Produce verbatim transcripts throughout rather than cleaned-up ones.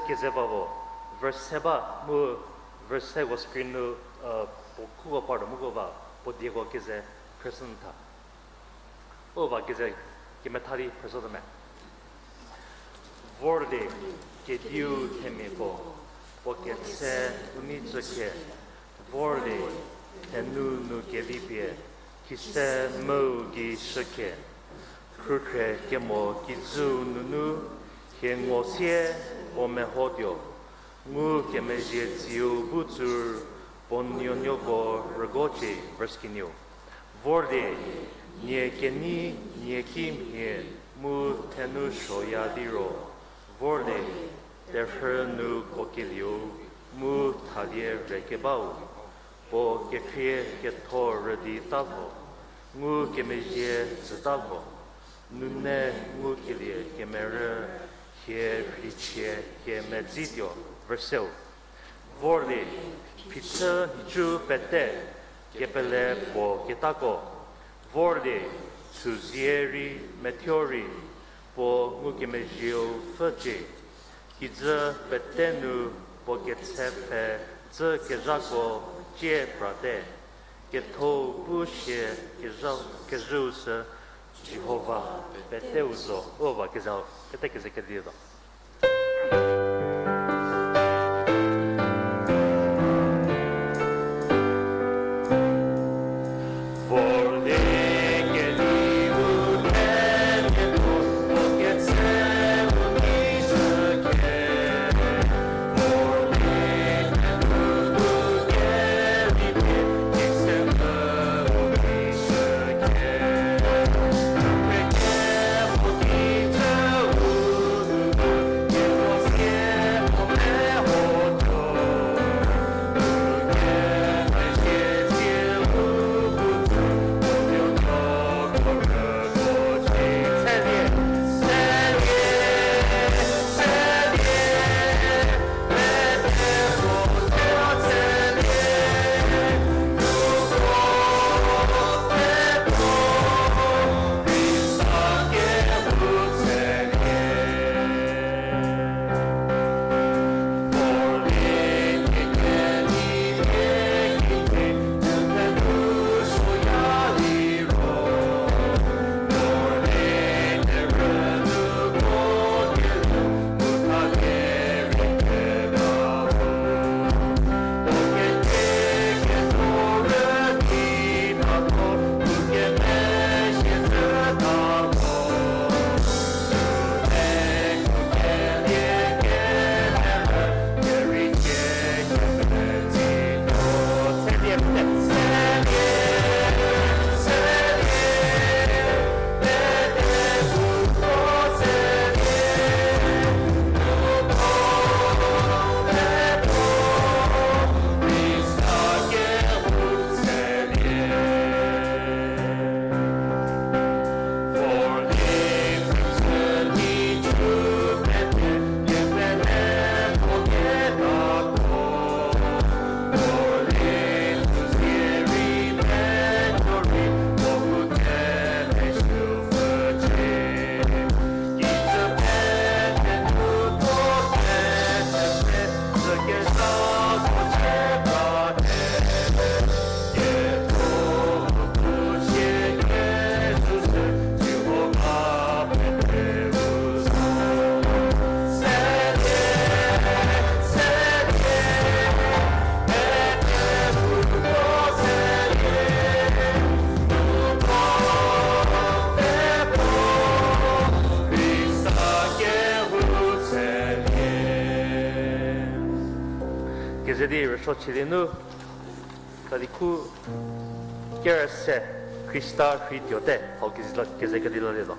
Keze ba vo, verse se ba mu verse seko screen nu, uh, puo khuko partuo mu ko ba, puo dieko keze present tha. O ba keze kemetha di present me. Vorlie, kediu themiako, puo ketse u nei tsükhie. Vorlie, thenu nu kevi pie, khise meu gei shükhie. Khrükhrie kemo kijüu nunu, hie ngo sie puo mehotuo. Ngukemezhie tsiu bu tsur, puo nuonuoko rügocie, verse kenieu. Vorlie, nie kenei, nie kimhie, mu thenu suoya liro. Vorlie, terhü nu kuokelieu, mu thalie rekebau. Puo kekhrie ketho rüdi ta lho, ngukemezhie jüta lho, nune ngukelie kemerü, hie rhichie hie medzituo, verse seu. Vorlie, phichü nhicu pete, kepele puo ketako. Vorlie, thuzie rei, methuo rei, puo ngukemezhieu pfhücie. Kijü pete nu puo ketse pfhe dzü kezhako cie prate, ketho-u pu sie kezha-, kezhüu sü Jihova peteu zo, o ba keza, pete keze kedi zo. Keze di rüsuo chülie nu, tadi khu kerüse Khrista rhei tuote, hau keze la, keze kedi lalietuo.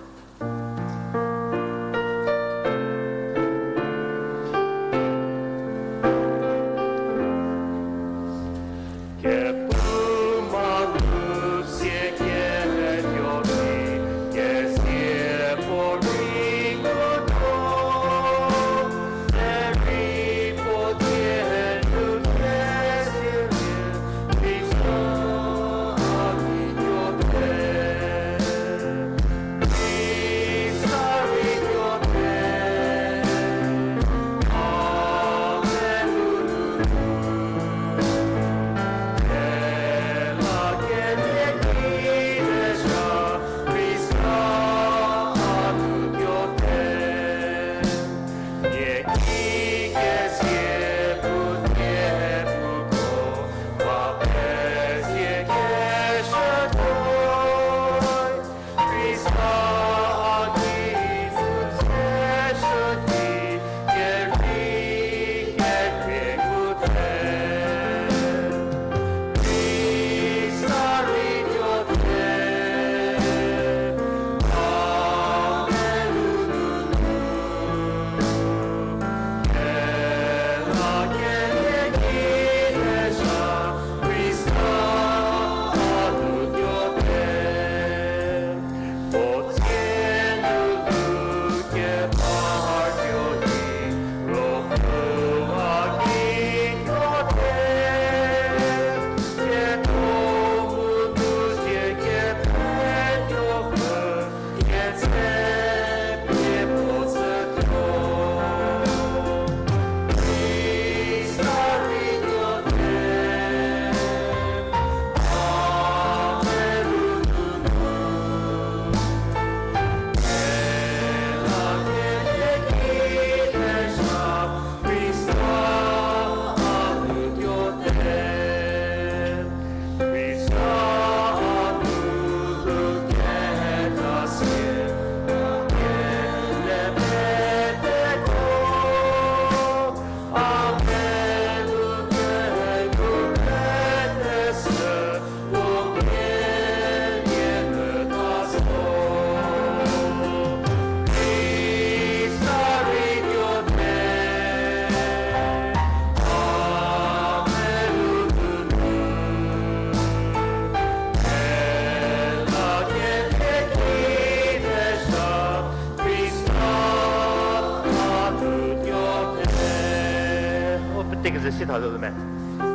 Tekeze si tha lü me.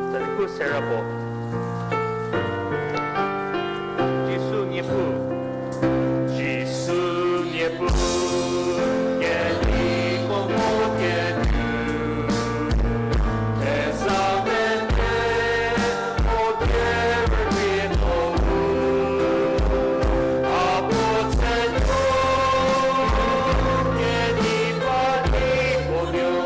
Tsali pu sera puo. Jisu Niepuu. Jisu Niepuu. Kedi puo mo kedi. Theza mete mo kedi mo. A puo tse tuo. Kedi pa di puo nuo.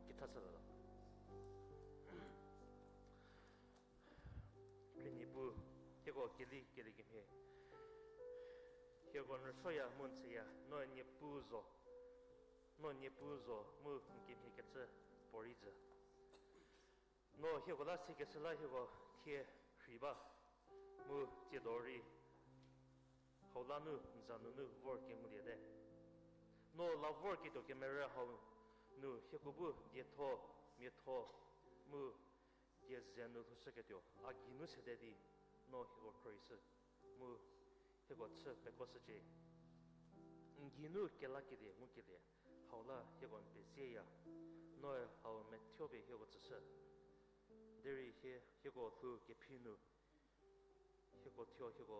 Kithasala. Khrienuopfü, hieko keli keli kemhie. Hieko n rüsuoya mu n tsüya, no Niepuu zo. No Niepuu zo mu n kemhie kecü puorei jü. No hieko la sikeshü la hieko thie rhei ba, mu tsiedo rei hau la nu n za nunu vor kenguliete. No la vor ketuo kemerü hau nu hieko bu dietho, miatho, mu dieze nu lhoushüketuo a geinu sede di, no hieko khruohishü, mu hieko chü pekoshücie. N geinu kelakelie ngukelie hau la hieko n pezieya, noe hau methuo pie hieko tsüshü. Derei hie, hieko lhou kephi nu hieko thuo hieko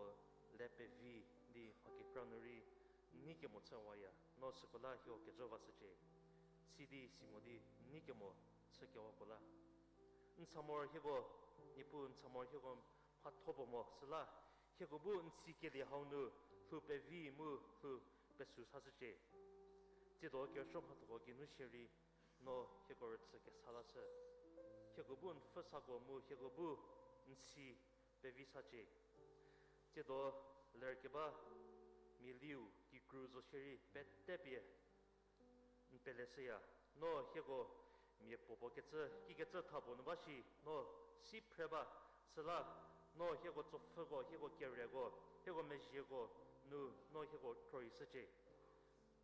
le pevi di mha kekra nu rei n nei kemo chüwaya, no süko la hieko kejo vashücie. Sidi simo di n nei kemo chükewa puo la. N sa moro hieko, Niepuu n sa moro hieko mhatho puo mo süla, hieko bu n sikelie hau nu lhou pevi mu lhou pesü sashücie. Tsiedo kerüsuo mhathoko geinu shierei, no hieko rüchü kesa lashü. Hieko bu n pfhü sako mu hieko bu n si pevi sacie. Tsiedo lerkeba mialiu kikru zo shierei pete pie n peleshüya. No hieko mia puopuo kecü, kikecü tha puo nu ba shi, no si phre ba, süla, no hieko tsopfhüko, hieko kereko, hieko mezhieko nu, no hieko khruohishücie.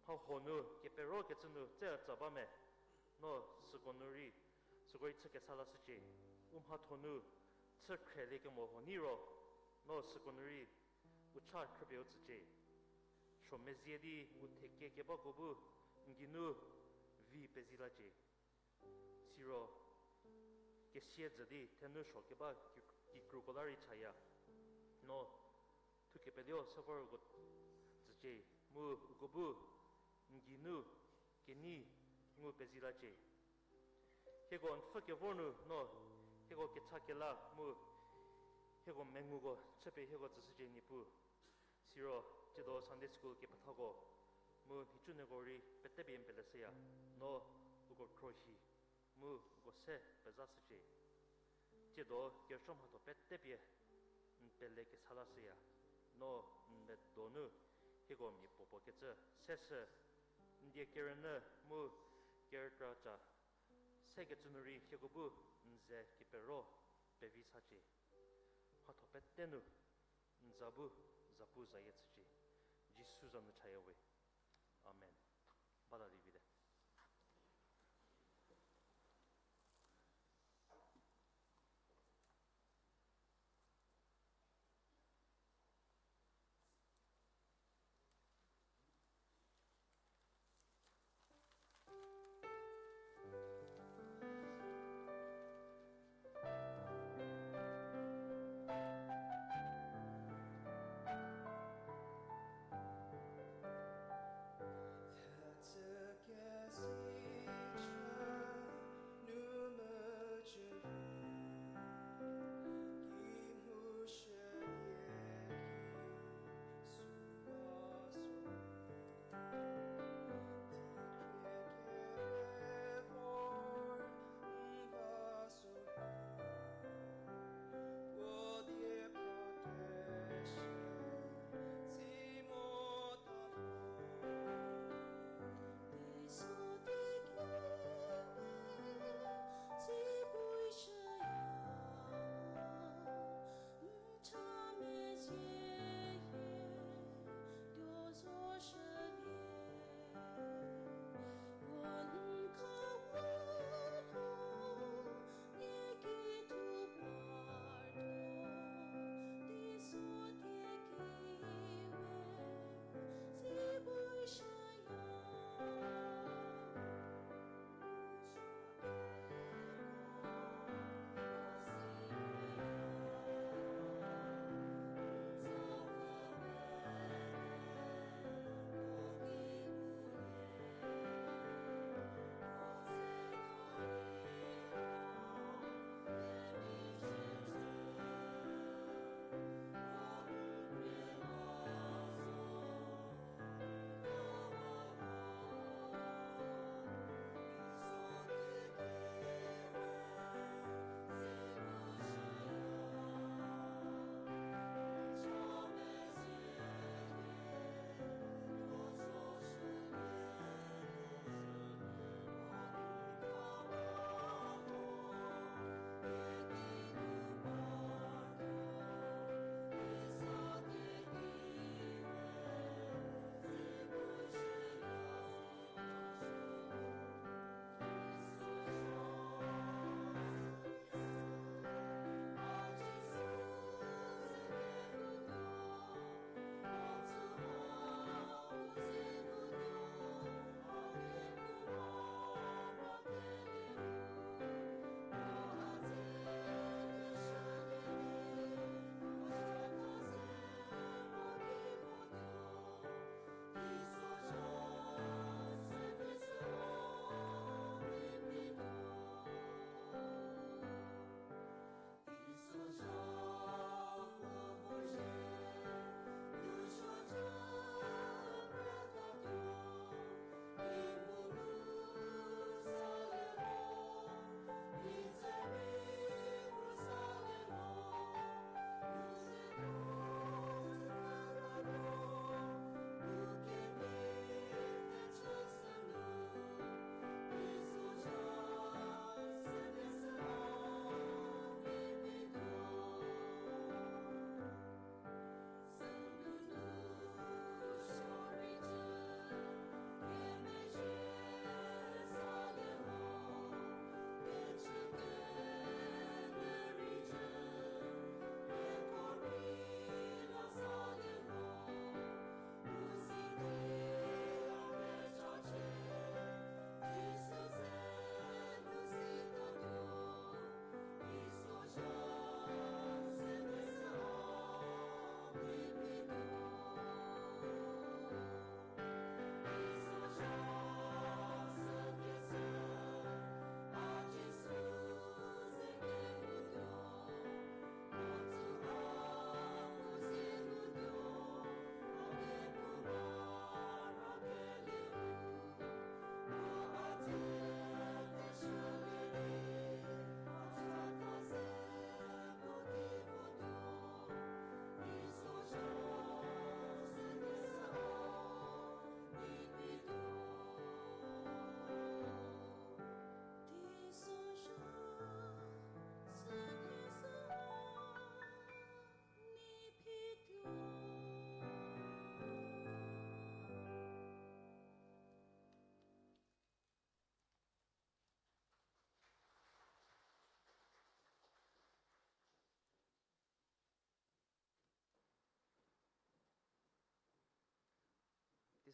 Mhahuo nu kepero kecü nu tse tsa ba me, no süko nu rei, süko rei chü kesa lashücie. U mhatho nu chü khrielie kemo huo niro, no süko nu rei u cha khrüpie u tsücie. Suo mezie di u thekie kebako bu n geinu vi pezie lacie. Siro kesia jü di thenu suo keba ki-, kikruko la rei chaya. No thukepelieu se vor uko tsücie, mu uko bu n geinu kenei ngu pezie lacie. Hieko n pfhü kevor nu no hieko kecha kela mu hieko menguko chüpie hieko tsüshücie Niepuu. Siro tsiedo Sunday school kepethako mu nhicunuoko rei pete pie n peleshüya, no uko khruohi mu uko se pezashücie. Tsiedo kerüsuo mhatho pete pie n pele kesa lashüya, no n medonu hieko mia puopuo kecü seshü N die kerünyü mu kerükra ca sekecü nu rei hieko bu n ze kepero pevi sacie. Mhatho pete nu n za bu zapuzayie chücie. Jisu za nu chaya we. Amen. Bata di vite.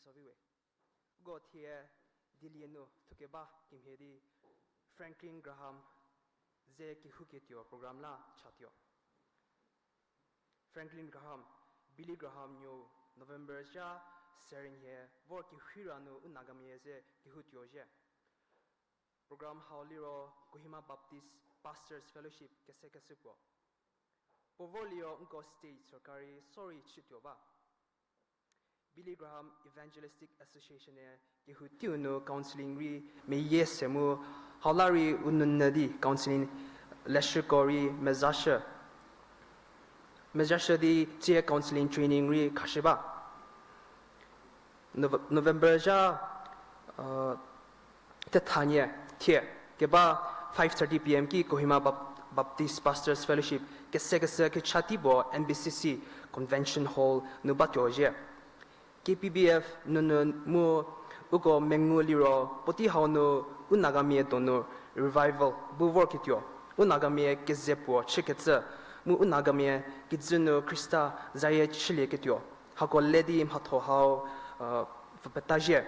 Soviwe. Uko thie dilie nu thukeba kemhie di Franklin Graham ze kehouketuo program la chatuo. Franklin Graham, Billy Graham nuou November zha serie nhie vor kehira nu u Nagamia ze kehoutuo zhie. Program hau liro Kohima Baptist Pastors Fellowship kesekeshü puo. Puo vor liro nko state sorkari sorry chütuo ba. Billy Graham Evangelistic Association-e kehou teiu nu counselling rei meyie se mu, hau la rei u nounyü di counselling leshüko rei mezashü. Mezashü di tsie counselling training rei khashü ba. Nov-, November zha, uh, thethanie thie, keba five thirty P M ki Kohima Bap-, Baptist Pastors Fellowship kesekeshü kecha tei puo N B C C Convention Hall nu batuo zhie. K B B F nunu mu uko mengu liro puotei hau nu u Nagamia donu revival bu vorketuo, u Nagamia keze puo chükecü, mu u Nagamia kijü nu Khrista zayie chülieketuo, hako le di mhatho hau, uh, pfü peta zhie.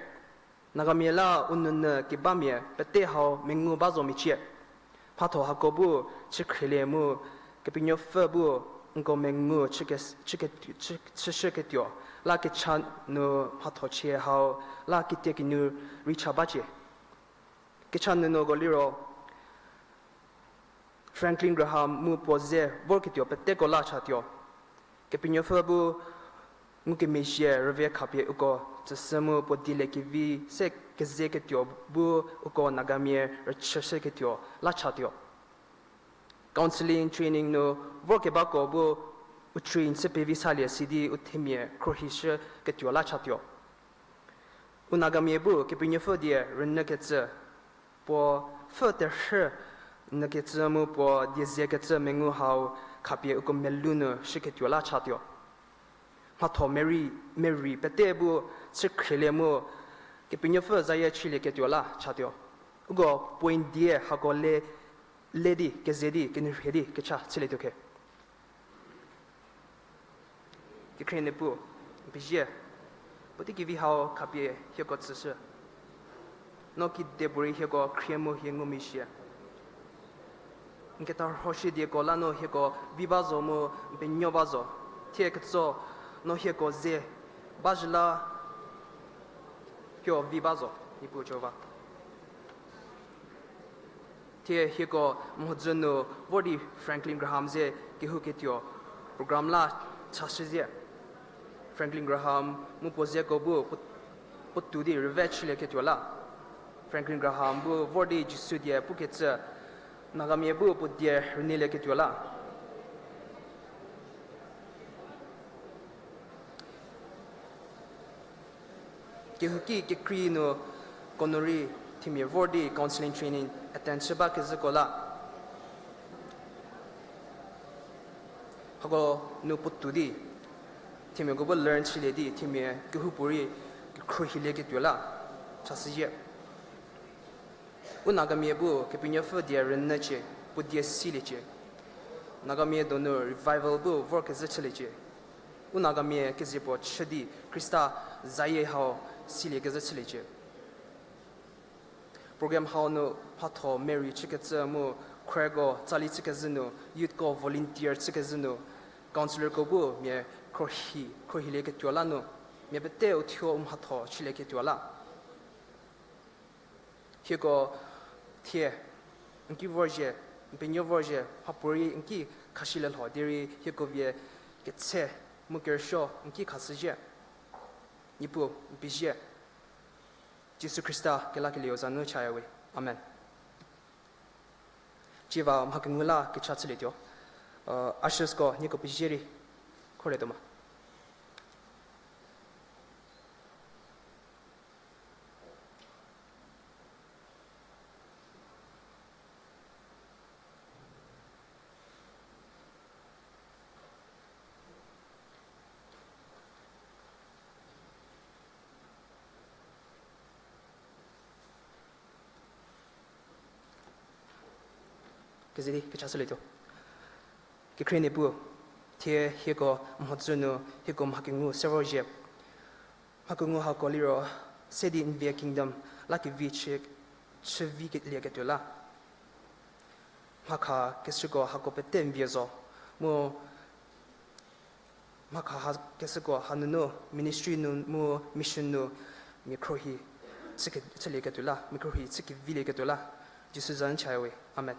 Nagamia la u nounyü kebamia pete hau mengu ba zo mecie. Mhatho hako bu chükhrielie mu, Kepenuopfü bu nko mengu chüke-, chüke-, chü-, chüshüketuo la kecha nu mhatho chie hau la kitiekinu rei cha bacie. Kecha nunuko liro Franklin Graham mu puo ze vorketuo peteko la chatuo. Kepenuopfü bu ngukemezhie rüvie khapie uko tsüshü mu puo dieliekevi se kezeketuo bu uko Nagamia rüchüshüketuo la chatuo. Counselling training nu vorkebako bu u train chü pevi salie sidi u themia khruohishüketuo la chatuo. U Nagamia bu Kepenuopfü die rünyükecü, puo pfhü terhü nyükecü mu puo die zekecü mengu hau khapie uko melou nu shüketuo la chatuo. Mhatho merei, merei pete bu chükhrielie mu Kepenuopfü zayie chülieketuo la chatuo. Uko point die hako le, le di, keze di, kenyü rhie di kecha chülietuo khe. Kekhrie Niepuu, n pezie, puotei kevi hau khapie hieko tsüshü. No kedipuorei hieko khrie mu hie ngumezhie. N ketarhoshü dieko la no hieko vi ba zo mu n penuo ba zo. Thie ketso no hieko ze bazhü la hieko vi ba zo, Niepuu Jihova. Thie hieko mhodzü nu vor di Franklin Graham ze kehouketuo program la chashüzie. Franklin Graham mu puo zeko bu puo, puotou di rüve chülieketuo la. Franklin Graham bu vor di Jisu die pukecü, Nagamia bu puo die rünyülieketuo la. Kehouki kekrei nu ko nu rei themia vor di counselling training attend chü bakezhüko la. Hako nu puotou di themiako bu learn chülie di themia kehoupuorei kekhruohilieketuo la chashüzie. U Nagamia bu Kepenuopfü die rünyücie, puo die siliecie. Nagamia donu revival bu vorkezhü chüliecie. U Nagamia kezie puo chü di Khrista zayie hau siliekezhü chüliecie. Program hau nu mhatho merei chükecü mu, choirko tsali chükezhü nu, youthko volunteer chükezhü nu, counsellorko bu mia khruohi, khruohilieketuo la nu, mia pete u thuo u mhatho chülieketuo la. Hieko thie n ki vorzhie, n penuo vorzhie, mhapuorei n ki khashülie lho derei hieko vie ketse mu kerüsuo n ki khashüzhie. Niepuu n pezie. Jisu Khrista kelakelieu za nu chaya we. Amen. Tsiva mha kengu la kecha chülietuo. Uh, ushersko nieko pezie rei khorlietuo ma. Kezei di kecha chülietuo. Kekhrie Niepuu, thie hieko mhodzü nu hieko mha kengu se vorzhie. Mha kengu hako liro, se di n vie kingdom la kevi chü, chü vi ke-, lieketuo la. Mha khakeshüko hako pete n vie zo, mu mha khakeshüko hanunu ministry nu mu mission nu mia khruohi chüke-, chülieketuo la, mia khruohi chü kevilieketuo la. Jisu za nu chaya we. Amen.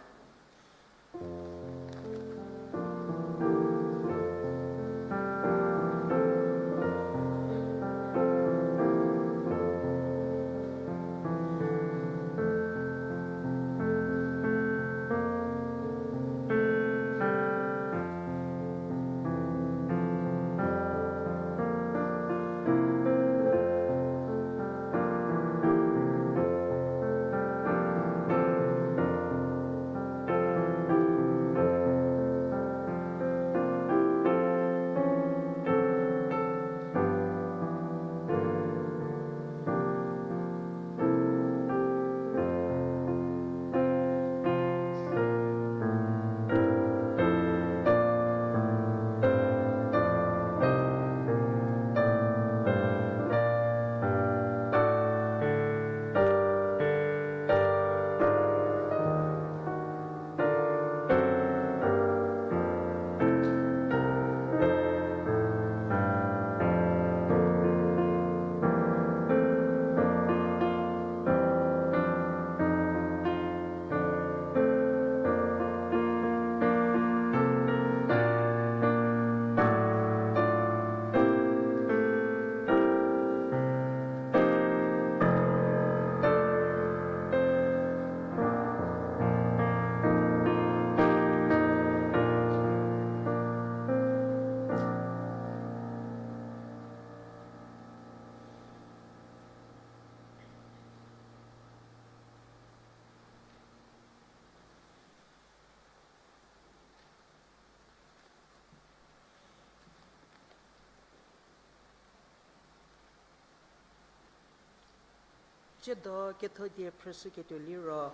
Tsiedo kethodie phrüshüketuo liro,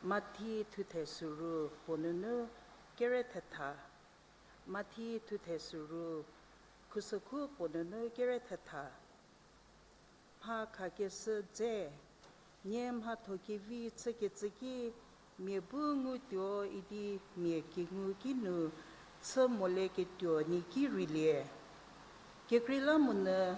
Mathi thuthe süru puo nunu kere thetha. Mathi thuthe süru, khusükhu puo nunu kere thetha. Mha khakeshü dze, nie mhatho kevi chükecü ki, mia bu ngutuo idi mia kengu kinu chü molieketuo nie ki rülie. Kekreilamonyü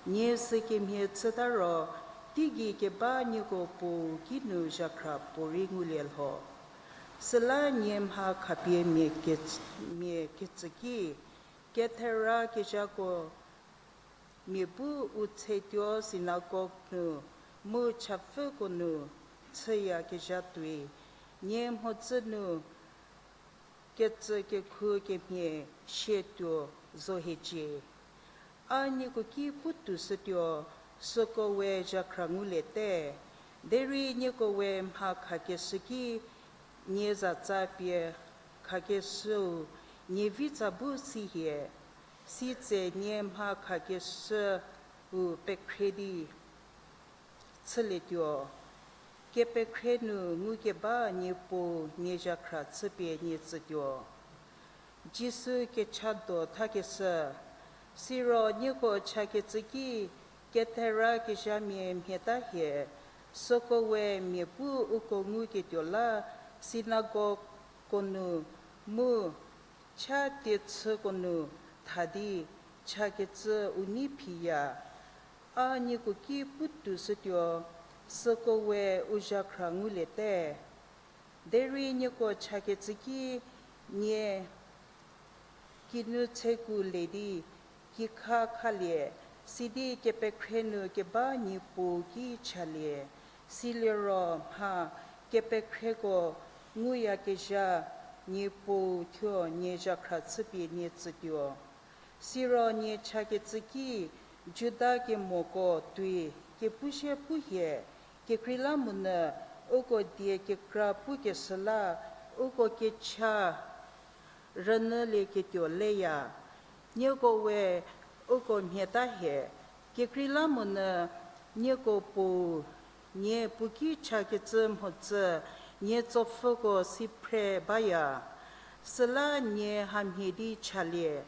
nie sükemhie chüta ro, teigei keba nieko Puou kinu zhakhra puorei ngulie lho. Süla nie mha khapie mia ke-, mia kecü ki, kethera kezhako mia bu u tsetuo sinagog nu mu chapfhüko nu chüyakezha tuoi, nie mhodzü nu kecü kekhu kemhie sie tuo zo hiecie. A nieko ki pu toushütuo, süko we zhakhra nguliete, derei nieko we mha khakeshü ki nie zatsa pie khakeshüu nie vitsa bu si hie, sitse nie mha khakeshüu pekhrie di chülietuo. Kepekhrie nu ngukeba Niepuu nie zhakhra chüpie nie tsütuo. Jisu kechado thakeshü. Siro nieko chakecü ki kethera kezhamia mhieta hie, süko we mia bu uko nguketuo la sinagogko nu mu cha tiechüko nu tha di chakecü u nei phiya. A nieko ki pu toushütuo, süko we u zhakhra nguliete. Derei nieko chakecü ki nie kinu tseku le di kikha khalie, sidi kepekhrie nu keba Niepuu ki chalie, siliro mha kepekrieko nguyakezha Niepuu thuo nie zhakhra chüpie nie tsütuo. Siro nie chakecü ki Juda kemoko tuoi kepushie pu hie, kekreilamonyü uko die kekra pukeshü la uko kecha rünyülieketuo leya. Nieko we uko mhieta hie, kekreilamonyü nieko Puou nie puo ki chakecü mhodzü nie tsopfhüko si phre baya. Süla nie hamhie di chalie,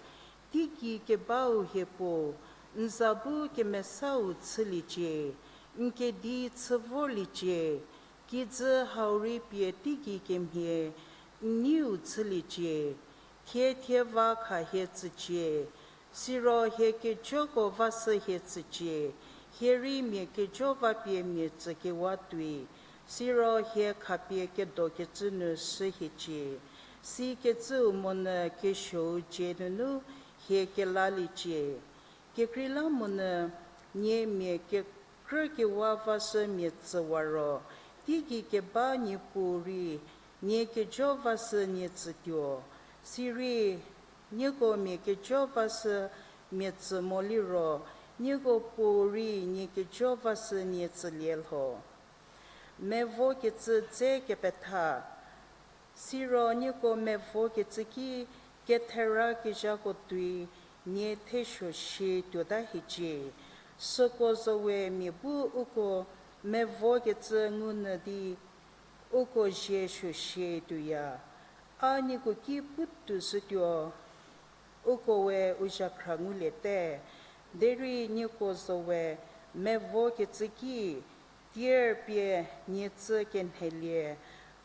teigei kebau hie Puo, N za bu kemesau chüliecie, n kedi chü vorliecie, kijü hau rei pie teigei kemhie n neiu chüliecie, thie thie va khahie tsücie, siro hie kejoko vashü hie tsücie, hie rei mia kejo va pie mia tsükewa tuoi, siro hie khapie kedokecü nu shü hiecie, sikecüu monyü kesuou cie nunu hie kelaliecie. Kekreilamonyü nie mia kekrükewa vashü mia tsüwa ro, teigei keba Niepuu rei nie kejo vashü nie tsütuo, sirei nieko mia kejo vashü mia tsü mo liro, nieko Puou rei nie kejo vashü nie tsülie lho. Mevokecü dze kepetha, siro nieko mevokecü ki kethera kezhako tuoi nie thesuo shie tuota hiecie. Süko zo we mia bu uko mevokecü ngunyü di uko zie suo shie tuoya. A nieko ki putuo shütuo, uko we u zhakhra nguliete, derei nieko zo we mevokecü ki tier pie nie tsü kenhelie,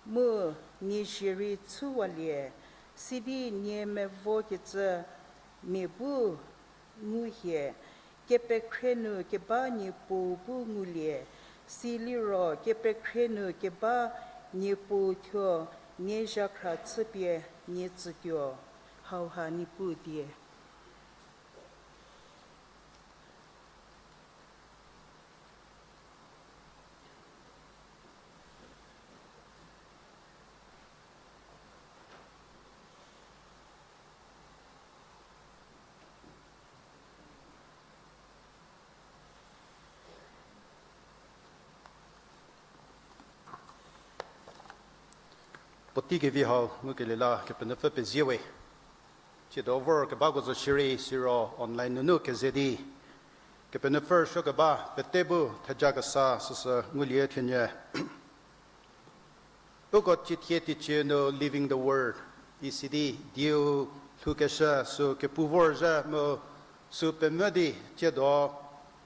mu nie zie rei chüwalie, sidi nie mevokecü mia bu ngu hie, kepekhrie nu keba Niepuu bu ngulie, siliro kepekhrie nu keba Niepuu thuo nie zhakhra chüpie nie tsütuo. Hauha Niepuu die. Puotei kevi hau ngukelie la Kepenuopfü pezie we. Tsiedo vor kebako zo shierei siro online nunu keze di Kepenuopfü rüsuo keba pete bu theja kesa süsü ngulie thienyü. Uko ciethie teicie nu Living the Word isi di dieu lhoukeshü sü kepu vorzhü mu sü pemvü di tsiedo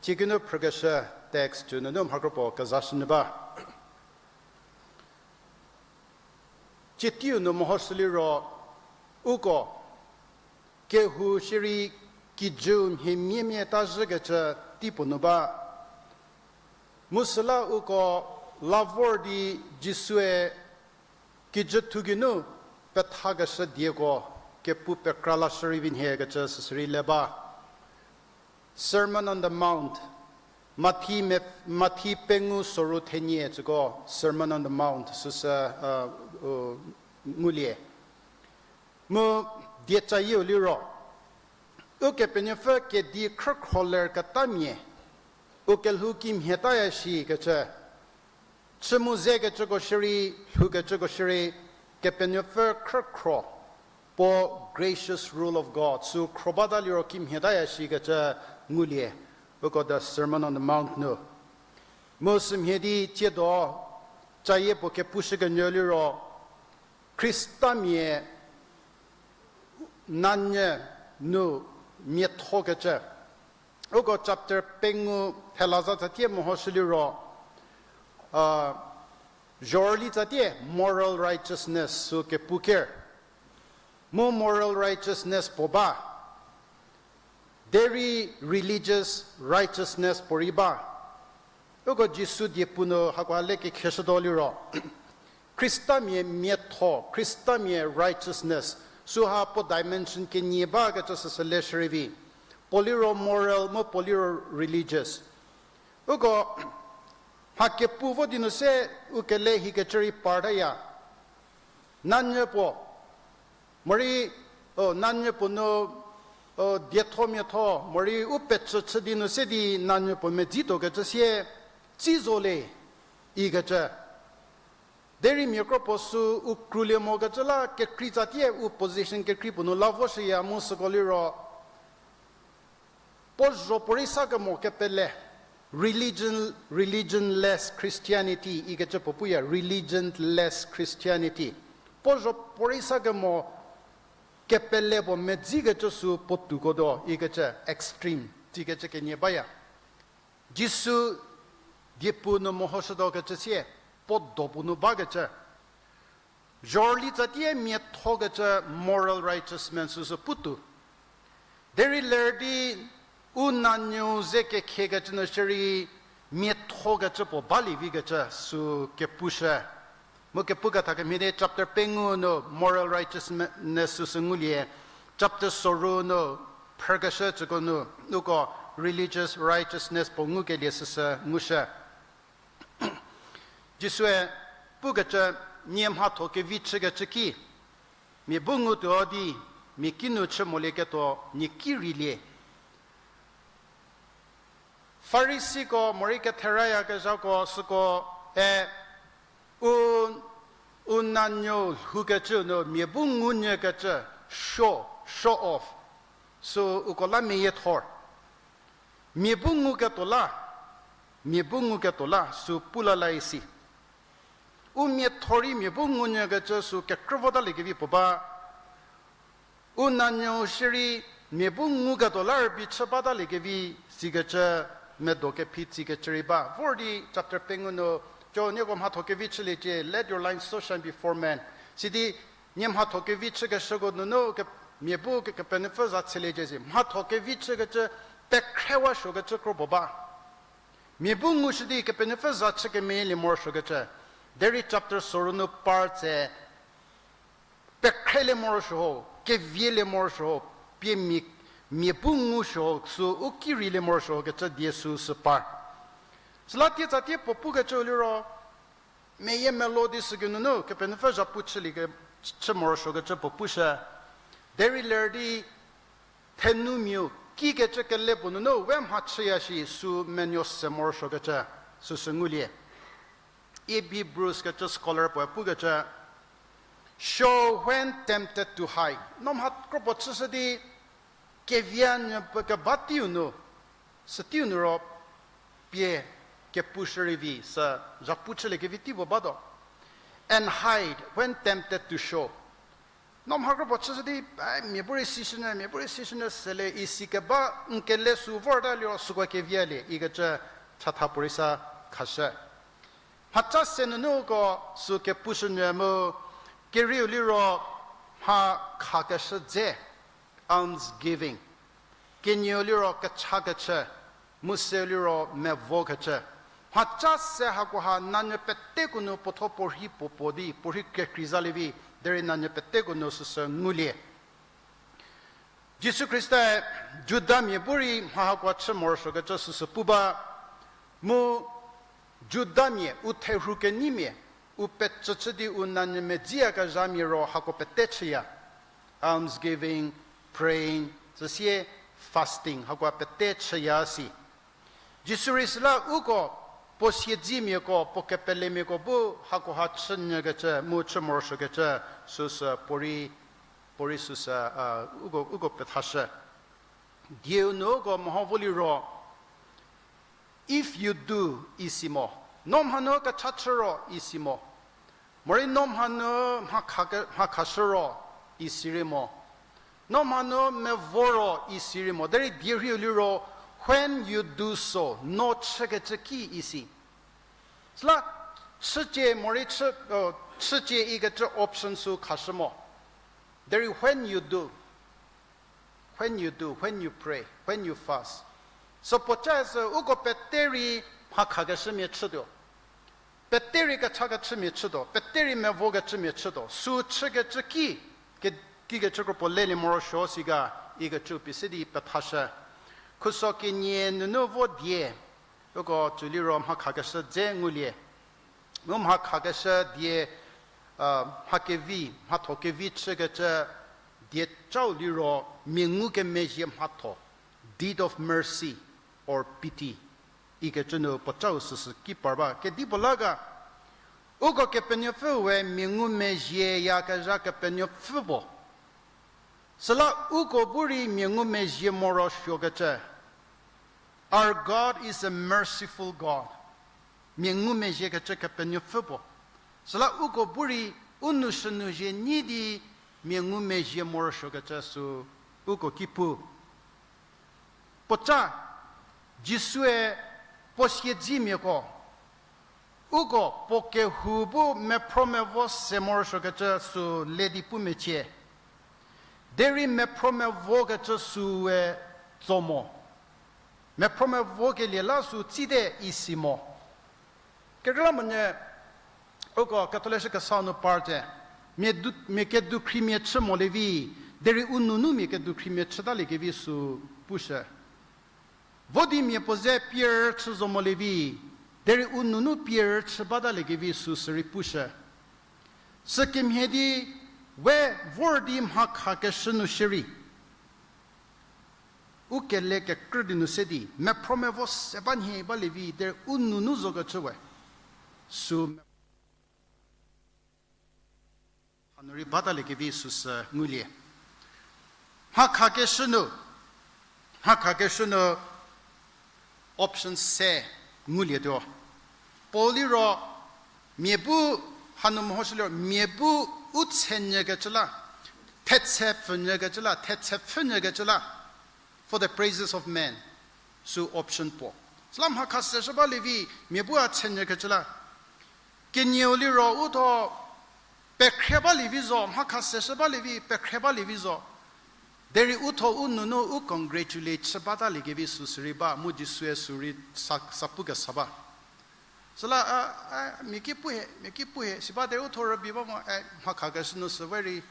ciekinu phrükeshü text cü nunu mhakropuo kezashünyü ba. Cieteiu nu mehoshü liro, uko kehou shierei kijüu mhie miemia ta zhükecü teipuo nu ba. Mu süla uko la vor di Jisue kijüthou geinu pethakeshü dieko kepu pekra lashü rei vi nhiekecü süsü rei le ba. Sermon on the Mount, Mathi me-, Mathi pengou soru thenie cüko Sermon on the Mount süsü, uh, uh, ngulie. Mu diecayieu liro, Ukepenuopfü kedi khrükhro lerketamia, u kelhou kimhie taya shikecü, chü mu zekecüko shierei, lhoukecüko shierei, Kepenuopfü khrükhro, puo gracious rule of God sü khro bata liro kimhie taya shikecü ngulie, uko the Sermon on the Mount nu. Mu sümhie di tsiedo, cayie puo kepushükenyü liro, Khristamia nanyü nu miathokecü. Uko chapter pengou thela za tsatie mehoshü liro, uh, zhorüli tsatie moral righteousness sü kepu ker. Mu moral righteousness puo ba. Derei religious righteousness puorei ba. Uko Jisu diepu nu hakoha le kekhieshütuo liro, Khristamia miatho, Khristamia righteousness, süha puo dimension kenie bakecü süsü leshü rei vi. Puo liro moral mu puo liro religious. Uko mha kepu vo di nu se u kele hikecü rei partaya. Nanyü puo, morei, o, nanyü puo nu, o, dietho miatho, morei u pecü chü di nu se di nanyü puo medzituokecü sie, tsi zo le, ikecü. Derei mia kro puo sü u krulie mokecü la kekrei tsatie u position kekrei puo nu la voshüya mu süko liro, puo zho puorei sa kemo kepele, religion, religionless Christianity ikecü puo puya, religionless Christianity. Puo zho puorei sa kemo kepele puo medzikecü sü puo tuoko do ikecü extreme. sikecü kenie baya. Jisu diepu nu mehoshütuo kecü sie, puo do puo nu bakecü. Zhorüli tsatie miatho kecü moral righteousness süsü putuo. Derei ler di u nanyü ze kekhiekecü nu shierei miatho kecü puo balie vikecü sü kepushü. Mu kepu ketha kemhie di chapter pengou nu moral righteousness süsü ngulie, chapter soru nu phrükeshü tsüko nu, uko religious righteousness puo ngukelie süsü ngushü. Jisue pukecü, nie mhatho kevi chükecü ki, mia bu ngutuo di, mia kinu chü molieketuo nie ki reilie. Farisiko morei ketherayakezhako süko e u, u nanyü lhoukecü nu mia bu ngunyükecü, show, show off, sü uko la meyiethor. Mia bu nguketuo la, mia bu nguketuo la sü pu la la isi. U miatho rei mia bu ngunyükecü sü kekrü votaliekevi puo ba. U nanyü shierei mia bu nguketuo la rübei chü bataliekevi sikecü medo kephi tsikecü rei ba. Vor di chapter pengou nu, co nieko mhatho kevi chüliecie, let your light so shine before men. Sidi nie mhatho kevi chükeshüko nunu ke, mia bu ke, Kepenuopfü za chüliecie si. Mhatho kevi chükecü pekhrewa suokecü kro puo ba. Mia bu ngushü di Kepenuopfü za chü kemeyielie morosuokecü. Derei chapter soru nu par tse pekhrelie morosuo ho, kevielie morosuo ho, pie mia, mia bu ngusuo ho, sü u ki reilie morosuo ho kecü die süsü par. Süla tie tsatie puo pukecü liro, meyie melo di süki nunu Kepenuopfü zhapu chülie ke, chü morosuokecü puo pushü. Derei ler di thenumiau kikecü kele puo nunu we mha chüya shi sü menuo se morosuokecü süsü ngulie. E B Bruce kecü scholar puoe pukecü, show when tempted to hide. No mha kropuo chüshü di kevia nyü pe keba teiu nu, sü teiu nu ro pie kepushü rei vi sü zhapu chüliekevi tei puo batuo. And hide when tempted to show. No mha kropuo chüshü di, ai, mia bu rei sishünyü, mia bu rei sishünyü sele isi keba n kele sü vorta liro süko kevialie ikecü chatha puorei sa khashü. Mhaca se nunuko sü kepushünyü mu, kerieu liro mha khakeshü dze, almsgiving. Kenieu liro kechakechü, mu seu liro mevokecü. Mhaca se hakoha nanyü peteko nu puotho puorhi puo puo di, puorhi kekrei zalie vi, derei nanyü peteko nu süsü ngulie. Jisu Khristae Judamia bu rei mha hakoha chü morosuokecü süsü pu ba, mu Judamia, u therhu keneimia, u pecü chü di u nanyü medziyakezhamia ro hako pete chüya. Almsgiving, praying, süsie fasting, hakoha pete chüya si. Jisu rei süla uko puo siedzemiako, puo kepelemiako bu hakoha chünyükecü mu chü morosuokecü süsü puorei, puorei süsü, a, uko, uko pethashü. Dieu nu uko meho vo liro, if you do, isi mo. No mhanu kecha chü ro, isi mo. Morei no mhanu mha kha ke, mha khashü ro, isi rei mo. No mhanu mevo ro, isi rei mo. Derei die rhiu liro, when you do so, no chükecü ki isi. Süla chücie morei chü, chücie ikecü option sü khashü mo. Derei when you do, when you do, when you pray, when you fast. Sü puoca sü uko pete rei mha khakeshümia chütuo. Pete rei kechakechümia chütuo, pete rei mevokechümia chütuo, sü chükecü ki, ke, kikecü kropuo lelie morosuo si ga, ikecü pie se di pethashü. Khuso kenie nunu vo die, uko tsü liro mha khakeshü dze ngulie. Mu mha khakeshü die, mha kevi, mhatho kevi chükecü die cau liro mia ngukemezhie mhatho, deed of mercy or pity. Ikecü nu puocau süsü ki par ba. Kedipuo la ga, uko Kepenuopfü we mia ngumezhieyakezha Kepenuopfü puo. Süla uko bu rei mia ngumezhie morosuokecü. Our God is a merciful God. Mia ngumezhiekecü Kepenuopfü puo. Süla uko bu rei u nou shünou zhie nyi di mia ngumezhie morosuokecü sü uko ki pu. Puoca, Jisue puo siedzemiako, uko puo kehou bu mephro mevo se morosuokecü sü le di pu mecie. Derei mephro mevokecü süe tso mo. Mephro mevokelie la sü tsite isi mo. Kekreilamonyü, uko ketholeshü kesa nu parte, mia du-, mia kedukhrimia chü molie vi, derei u nunu mia kedukhrimia chütaliekevi sü pushü. Vo di mia puo ze pier chü zo molie vi, derei u nunu pier chü bataliekevi sü sürei pushü. Sükemhie di, we vor di mha khakeshü nu shierei, u kele kekrü di nu se di, mephro mevo se ba nhie balie vi, derei u nunu zokecü we. Sü hanu rei bataliekevi süsü ngulie. Mha khakeshü nu, mha khakeshü nu option se ngulietuo. Puo liro, mia bu, hanu mehoshü liro, mia bu u tshenyükecü la, thetse pfünyükecü la, thetse pfünyükecü la, for the praises of men, sü option puo. Süla mha khaseshü balie vi, mia bu a tshenyükecü la. Kenieu liro u tho pekhrie balie vi zo, mha khaseshü balie vi, pekhrie balie vi zo. Derei u tho u nunu u congratulate chü bataliekevi sü sürei ba, mu Jisue sürei sa, sa pukesa ba. Süla, a, a, mia ki pu he, mia ki pu he, si ba derei u tho rübei ba mo, e, mha khakeshü nu sü very,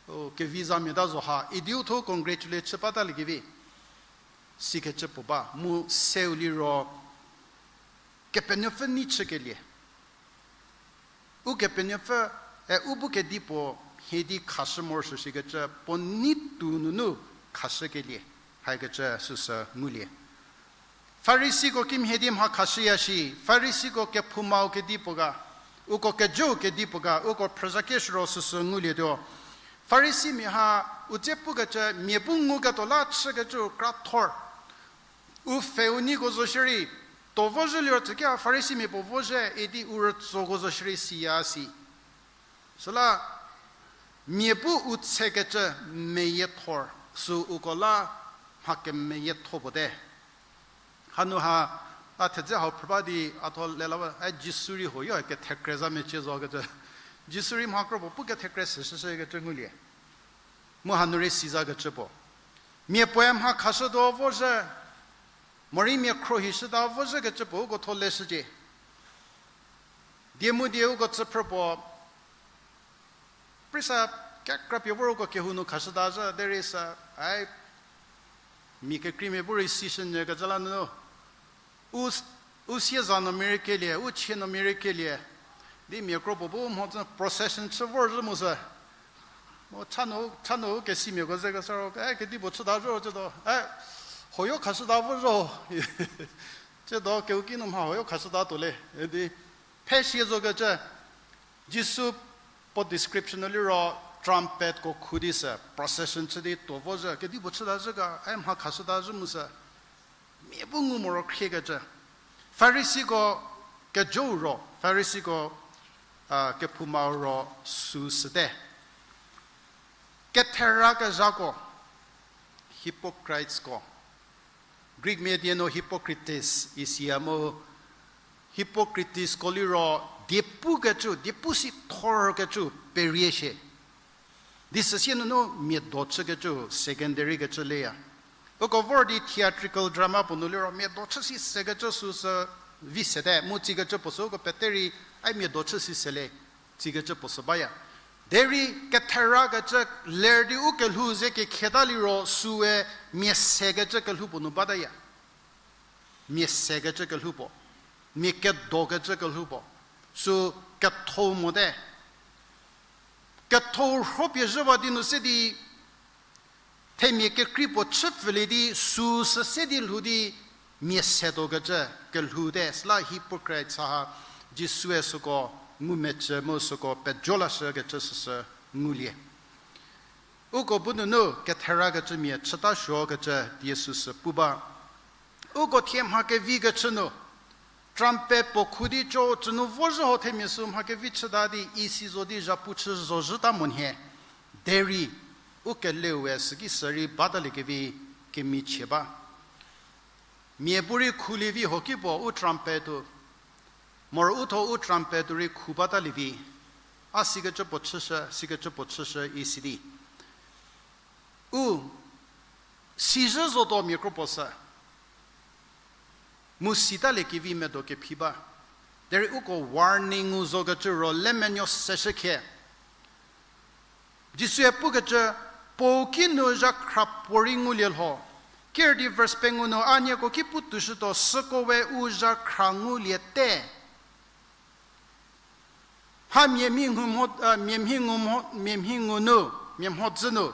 o, kevi za mia ta zo ha, idi u tho congratulate chü bataliekevi. Sikecü puo ba, mu seu liro, Kepenuopfü nei chükelie. Ukepenuopfü, e, u bu kedipuo mhie di khashü morosuo shikecü puo nei tuo nunu khashükelie, hakecü süsü ngulie. Farisiko kimhie di mha khashüya shi, Farisiko kephoumau kedipuo ga, uko kejou kedipuo ga, uko phrüzakeshü ro süsü ngulietuo. Farisimia ha u dze pukecü mia bu nguketuo la chükecü krathor. U pfhe u neiko zo shierei, tuo vozhü liro tsüki ha Farisimia puo vozhü idi u rütsoko zo shierei siya si. Süla, mia bu u tshekecü meyiethor, sü uko la mha kemeyietho puo te. Hanu ha, a thedze hau phrü ba di a tho lela ba, a Jisu rei huoyo kethekre za mecie zo kecü. Jisu rei mha kropuo pu kethekre se shüshükecü ngulie. Mu hanu rei si zakecü puo. Mia puoe mha khashütuo vozhü, morei mia khruohishüta vozhükecü puo uko tho leshücie. Die mu die uko chüphrü puo, prisa kekrapie vor uko kehou nu khashüta zhü, derei sa, ai, mia kekreimia bu rei si shünyükecü la nunu. U, u sieza nu mia rei kelie, u chie nu mia rei kelie. Di mia kropuo bu mhodzü procession chü vorzhü mu sü. Mu cha nu, cha nu kesimiako ze kesa ro, e, kedipuo chüta zhü tsiedo, e, huoyo khashüta vo zho. Tsiedo kehouki nu mha huoyo khashüta tuo le. E di, phe sie zokecü, Jisu puo description nu liro trumpetko khu di sü, procession chü di tuo vozhü, kedipuo chüta zhü ga, e mha khashüta zhü mu sü. Mia bu ngu moro khriekecü. Farisiko kejou ro, Farisiko, a, kephoumau ro süsüte. Kethera kezhako, hypocritesko. Greek mia die nu Hippocrates isiya mu, Hippocratesko liro diepukecü, diepu si thorkecü perie shie. Di süsie nunu mia do chükecü secondary kecü leya. Uko vor di theatrical drama puo nu liro mia do chü si sekecü süsü vi sete, mu tsikecü puo sü uko pete rei, ai mia do chü si sele, tsikecü puo sü baya. Derei ketherakecü ler di u kelhou ze kekhieta liro süe mia sekecü kelhou puo nu bataya. Mia sekecü kelhou puo. Mia kedokecü kelhou puo. Sü ketho mote. Ketho rhopie zhüwa di nu se di, themia kekrei puo chüpfülie di süsü se di lhou di mia setuokecü kelhou te, süla hypocrite sa ha, Jisue süko ngumecü mu süko pejo lashükecü süsü ngulie. Uko bu nunu ketherakecümia chüta suokecü die süsü pu ba. Uko thie mha kevikecü nu, trumpet puo khu di co tsünu vozhü ho themia sü mha kevi chüta di isi zo di zhapu chü zozhüta monhie. Derei, u keleue süki sürei bataliekevi kemichie ba. Mia bu rei khulie vi ho ki puo u trumpet-u. Moro u tho u trumpet-u rei khu batalie vi. A sikecü puo chüshü, sikecü puo chüshü isi di. U, sizhü zotuo mia kro puo sü. Mu sitalie kevi medo kephi ba. Derei uko warning-u zokecü ro lemenuo seshü khie. Jisue pukecü, puo ki nu zhakhra puorei ngulie lho. Ker di verse pengou nu a nieko ki pu toushütuo, süko we u zhakhra nguliete. Mha mia mhi ngu mho, mia mhi ngu mho, mia mhi ngu nu, mia mhodzü nu.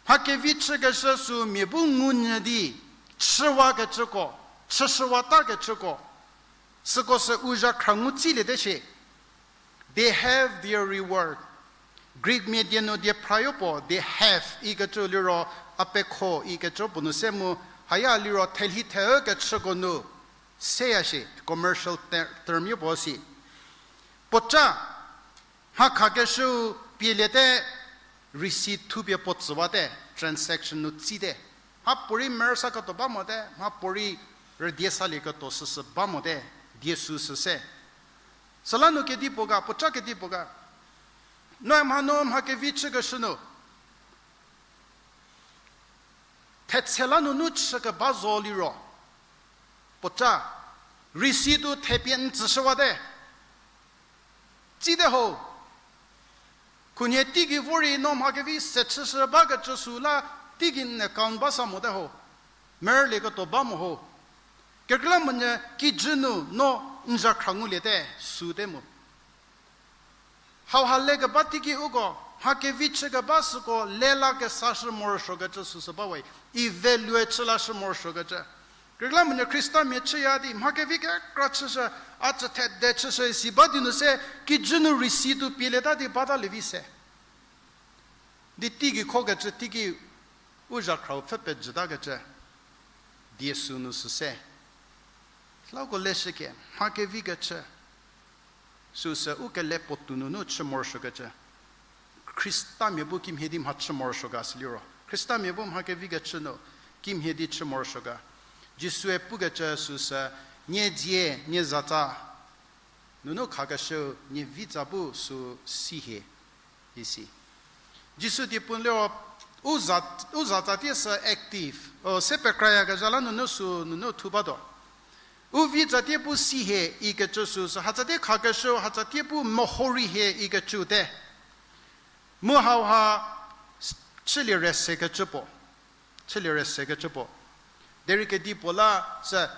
Mha kevi chükeshü sü mia bu ngu nyü di, chüwakecüko, chüshüwatakecüko. Süko sü u zhakhra ngu tsiliete shie. They have their reward. Greek mia die nu die phrayo puo, they have ikecü liro, apekho ikecü puo nu se mu, haya liro thelhi theükecüko nu, seya shie, commercial ter-, term yo puo si. Puoca, mha khakeshüu pieliete, receipt thupie puo tsüwate, transaction nu tsite. Mha puorei merü saketuo ba mote, mha puorei rüdie salieketuo süsü ba mote, die sü süse. Süla nu kedipuo ga, puoca kedipuo ga. Noe mha nu mha kevi chükeshü nu. Thetse la nunu chükeba zo liro. Puoca, receipt-u thepie n tsüshüwate. Tsite ho. Khunhie teigei vorei no mha kevi se chüshü bakecü sü la teigei n account ba sa mote ho. Merülieketuo ba mo ho. Kekreilamonyü kijü nu no n zhakhra nguliete, süte mo. Hauha lekeba teiki uko, mha kevi chükeba süko lela kesashü morosuokecü süsü bawe, evaluate chü lashü morosuokecü. Kekreilamonyü Khristamia chüya di, mha kevi kekra chüshü, a chüthede chüshü isi ba di nu se, kijü nu receipt-u pielieta di batalie vi se. Di teigei khokecü teiki u zhakhrau pfhü pejütakecü, die sü nu süse. Süla uko leshüke, mha kevi kechü. Süsü u kele puotou nunu chü morosuokecü. Khristamia bu kimhie di mha chü morosuo ga süliro. Khristamia bu mha kevi kechü nu kimhie di chü morosuo ga. Jisue pukecü süsü nie dzie, nie zatsa. Nunu khakeshü, nie vitsa bu sü si hie. Isi. Jisu diepuu liro, u za, u zatsa tie sü active. O, se pekrayakezha la nunu sü, nunu thu batuo. U vitsa tie bu si hie ikecü süsü, hatsa tie khakeshü, hatsa tie bu meho rei hie ikecü te. Mu hauha s-, chülie rei sekecü puo. Chülie rei sekecü puo. Derei kedipuo la sü,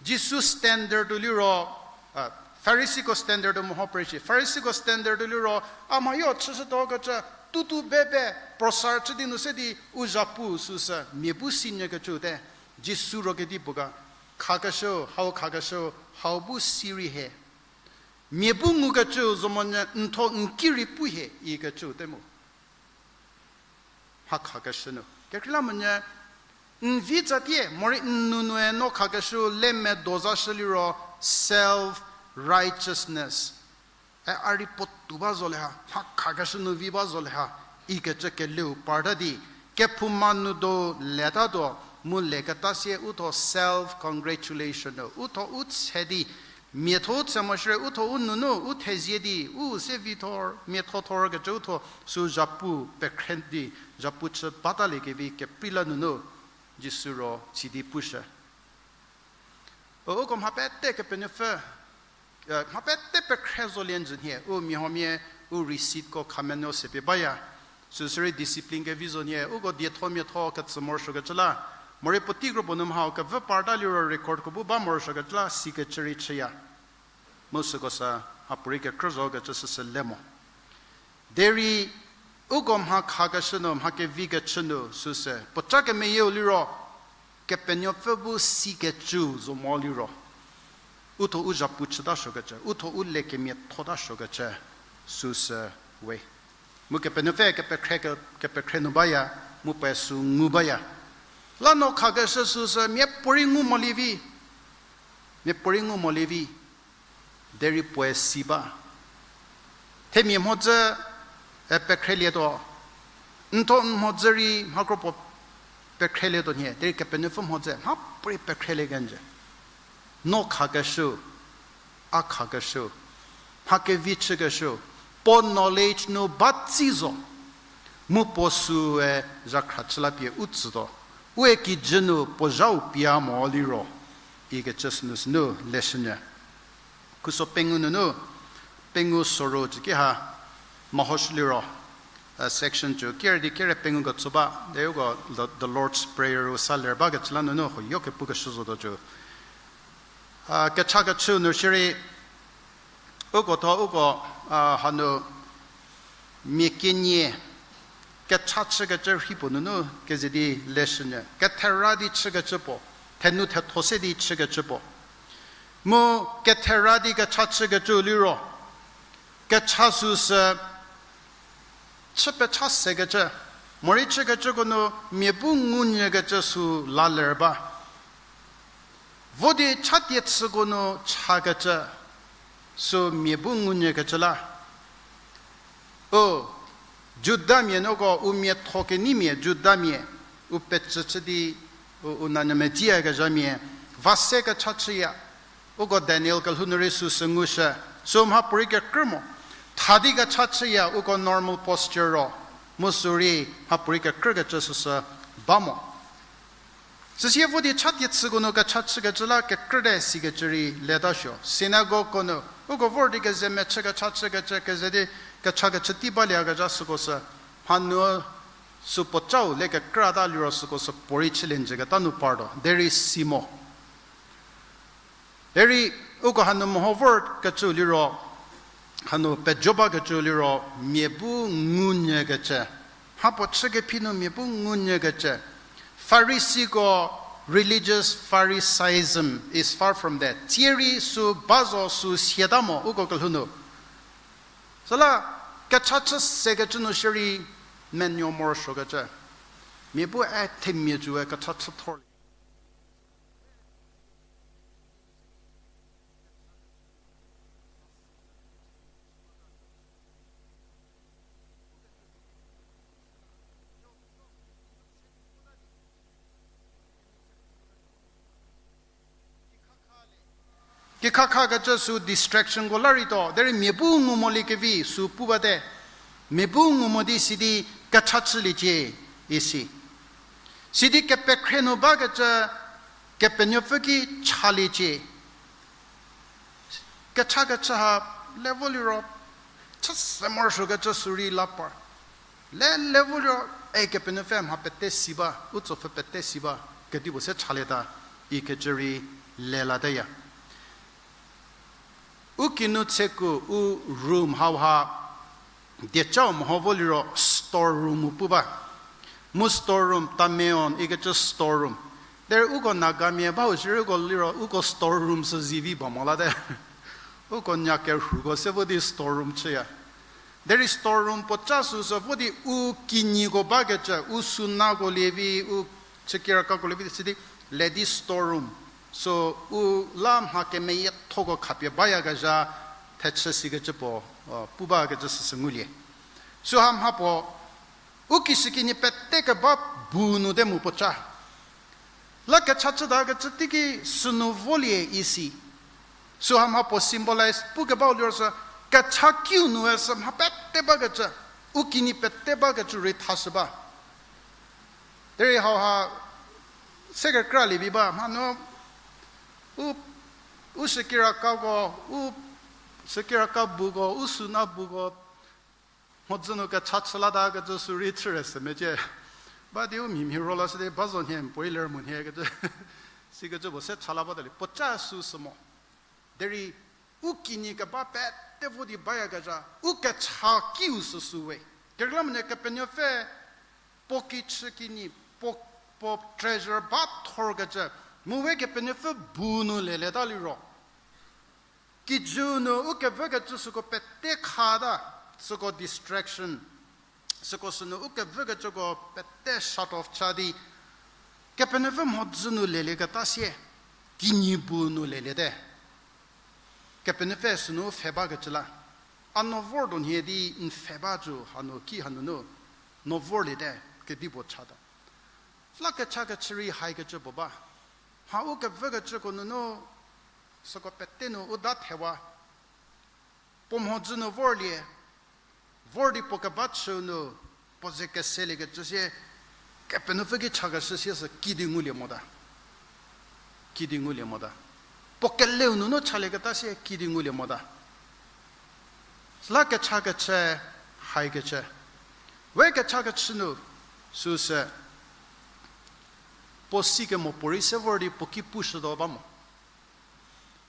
Jisu standard-u liro, a, Farisiko standard-u meho preshi. Farisiko standard-u liro, a mhayo chüshütuokecü, tutu bebe, prosar chü di nu se di, u zhapu süsü, mia bu si nyükecü te. Jisu ro kedipuo ga, khakeshü, hau khakeshü, hau bu si rei hie. Mia bu ngukecü zo monyü n tho n ki rei pu hie ikecü te mu. Mha khakeshü nu. Kekreilamonyü, n vitsa tie, morei n nunue no khakeshü le medo zashü liro self-righteousness. E a rei puotou ba zo le ha, mha khakeshü nu vi ba zo le ha, ikecü keleu parta di, kephouma nu do letatuo, mu leketa sie u tho self-congratulation-u, u tho u tse di, miatho u tse mo shierei, u tho u nunu, u thezie di, u se vi thor, miatho thor kecü u tho, sü zhapu pekhre di, zhapu chü bataliekevi keprei la nunu, Jisu ro tsi di pushü. O, uko mha pete Kepenuopfü, e, mha pete pekhre zolie njü nhie, u mia huomia, u receiptko khamenuo sepie baya. Süsürei discipline kevi zo nhie, uko dietho miatho ketsü morosuokecü la. Morei puotei kropuo nu mhau kevü parta liro recordko bu ba morosuokecü la, sikecü rei chüya. Mu süko sü, mhapuorei kekrü zokecü süsü le mo. Derei, uko mha khakeshü nu, mha kevi kechü nu, süsü, puoca kemeyieu liro, Kepenuopfü bu sikecü zo mo liro. U tho u zhapu chütasuokecü, u tho u le kemiathotasuokecü, süsü we. Mu Kepenuopfü kepekhre ke-, kepekhre nu baya, mu puoe sü ngu baya. La no khakeshü süsü, miapuorei ngu molie vi. Miapuorei ngu molie vi. Derei puoe si ba. Themia mhodzü, e, pekhrielietuo. N tho n mhodzü rei mha kropuo Pekhrelietuo nhie, derei Kepenuopfü mhodzü mhapuorei pekhrelie kenjü. No khakeshü, a khakeshü, mha kevi chükeshü, puo knowledge nu ba tsi zo. Mu puo süe zhakhra chü la pie u tsütuo. Ue kijü nu puo zhau pia mo liro, ikecü sünu sünu leshünyü. Khuso pengou nunu, pengou sorou cü ki ha, mehoshü liro, section cü kere di kere pengou ketso ba, de uko the, the Lord's Prayer u sa ler bakecü la nunu huoyo kepukeshü zotuo cü. Kecha kechü nu shierei, uko tho uko, hanu mia kenie kecha chükecü rhi puo nunu keze di leshünyü. Kethera di chükecü puo, thenu thetho se di chükecü puo. Mu kethera di kecha chükecü liro, kecha süsü chü pecha sekecü, morei chükecüko nu mia bu ngunyükecü sü la ler ba. Vo di chatie chüko nu chakecü, sü mia bu ngunyükecü la. U, Judamia nuko u miatho keneimia Judamia, u pecü chü di, u, u nanyü medziyakezhamia, va se kecha chüya, uko Daniel kelhou nu rei süsü ngushü, sü mhapuorei kekrü mo. Tha di kecha chüya uko normal posture ro, mu sü rei mhapuorei kekrükecü süsü ba mo. Süsie vo di chatie chüko nu kecha chükecü la kekrüte sikecü rei leta suo. Synagogueko nu, uko vor di keze mechü kecha chükecü, keze di kecha kechü tei balieyakezha süko sü, mhanu sü puocau le kekrüta liro süko sü puorei chülie njüketa nu partuo, derei si mo. Derei uko hanu meho vorkecü liro, hanu pejo bakecü liro, mia bu ngunyükecü. Mhapuo chükephi nu mia bu ngunyükecü. Farisiko, religious Pharisaism is far from that. Tsierei sü ba zo sü siata mo uko kelhou nu. Süla kecha chü sekecü nu shierei menuo morosuokecü. Mia bu e themia cüe kecha chü thorlie. Kikhakhakecü sü distractionko la rei tuo, derei mia bu ngu moliekevi sü pu bate. Mia bu ngu mo di sidi kecha chüliecie, isi. Sidi kepekhre nu bakecü Kepenuopfü ki chaliecie. Kecha kechü ha le vo liro, chü se morosuokecü sü rei la par. Le, le vo liro, e Kepenuopfü mha pete si ba, u tsopfü pete si ba, kedipuo se chalieta, ikecü rei le lateya. U kinu tsheku u room hauha, diecau meho vo liro store room-u pu ba. Mu store room, tameon ikecü store room. Derei uko Nagamia bau shierei uko liro, uko store room sü zivi ba mo late. Uko nya kerhuko se vo di store room chüya. Derei store room puoca süsü vo di u kinyiko bakecü, u sünako lievi, u chükirakako lievi sidi, le di store room. Sü u la mha kemeyiethoko khapie bayakezha thechü sikecü puo, pu bakecü süsü ngulie. Süha mhapuo, u kishükinyi pete keba bu nu te mu puoca. La kecha chütakecü teiki sünu volie isi. Süha mhapuo symbolize pukebau liro sü kecha kiu nue sü mha pete bakecü, u kinyi pete bakecü rei thashü ba. Derei hauha se kekra lievi ba, mhanu u, u shükirakako, u shükiraka buko, u süna buko, mhodzü nu kecha chü latakecü sü rei chüre sü mecie. Ba di u mhimhi ro la sidi ba zo nhie, puoe ler mo nhie kecü. Sikecü puo se cha la batalie. Puoca süsü mo. Derei u kinyi keba pete vo di bayakezha, u kecha kiu süsü we. Kekreilamonyü Kepenuopfü puo kichü kinyi, puo, puo treasure ba thorkecü, mu we Kepenuopfü bu nu lelieta liro. Kijü nu ukevükecü süko pete khata, süko distraction, süko sünu ukevükecüko pete shut off cha di, Kepenuopfü mhodzü nu lelieketa sie, kinyi bu nu leliete. Kepenuopfü sünu pfhe bakecü la, a no vor do nhie di n pfhe ba cü hanu ki hanunu, no vorliete, kedipuo chata. Süla kechakechü rei haikecü puo ba. Mha u kevükecüko nunu, süko pete nu u da thewa. Puo mhodzü nu vorlie, vor di puo keba chüu nu, puo ze keseliekecü sie, Kepenuopfü ki chakeshü sie sü kidi ngulie mota. Kidi ngulie mota. Puo keleu nunu chalieketa sie kidi ngulie mota. Süla kechakechü, haikecü. We kechakechü nu, süsü, puo sikemo puorei se vor di puo ki pushütuo ba mo.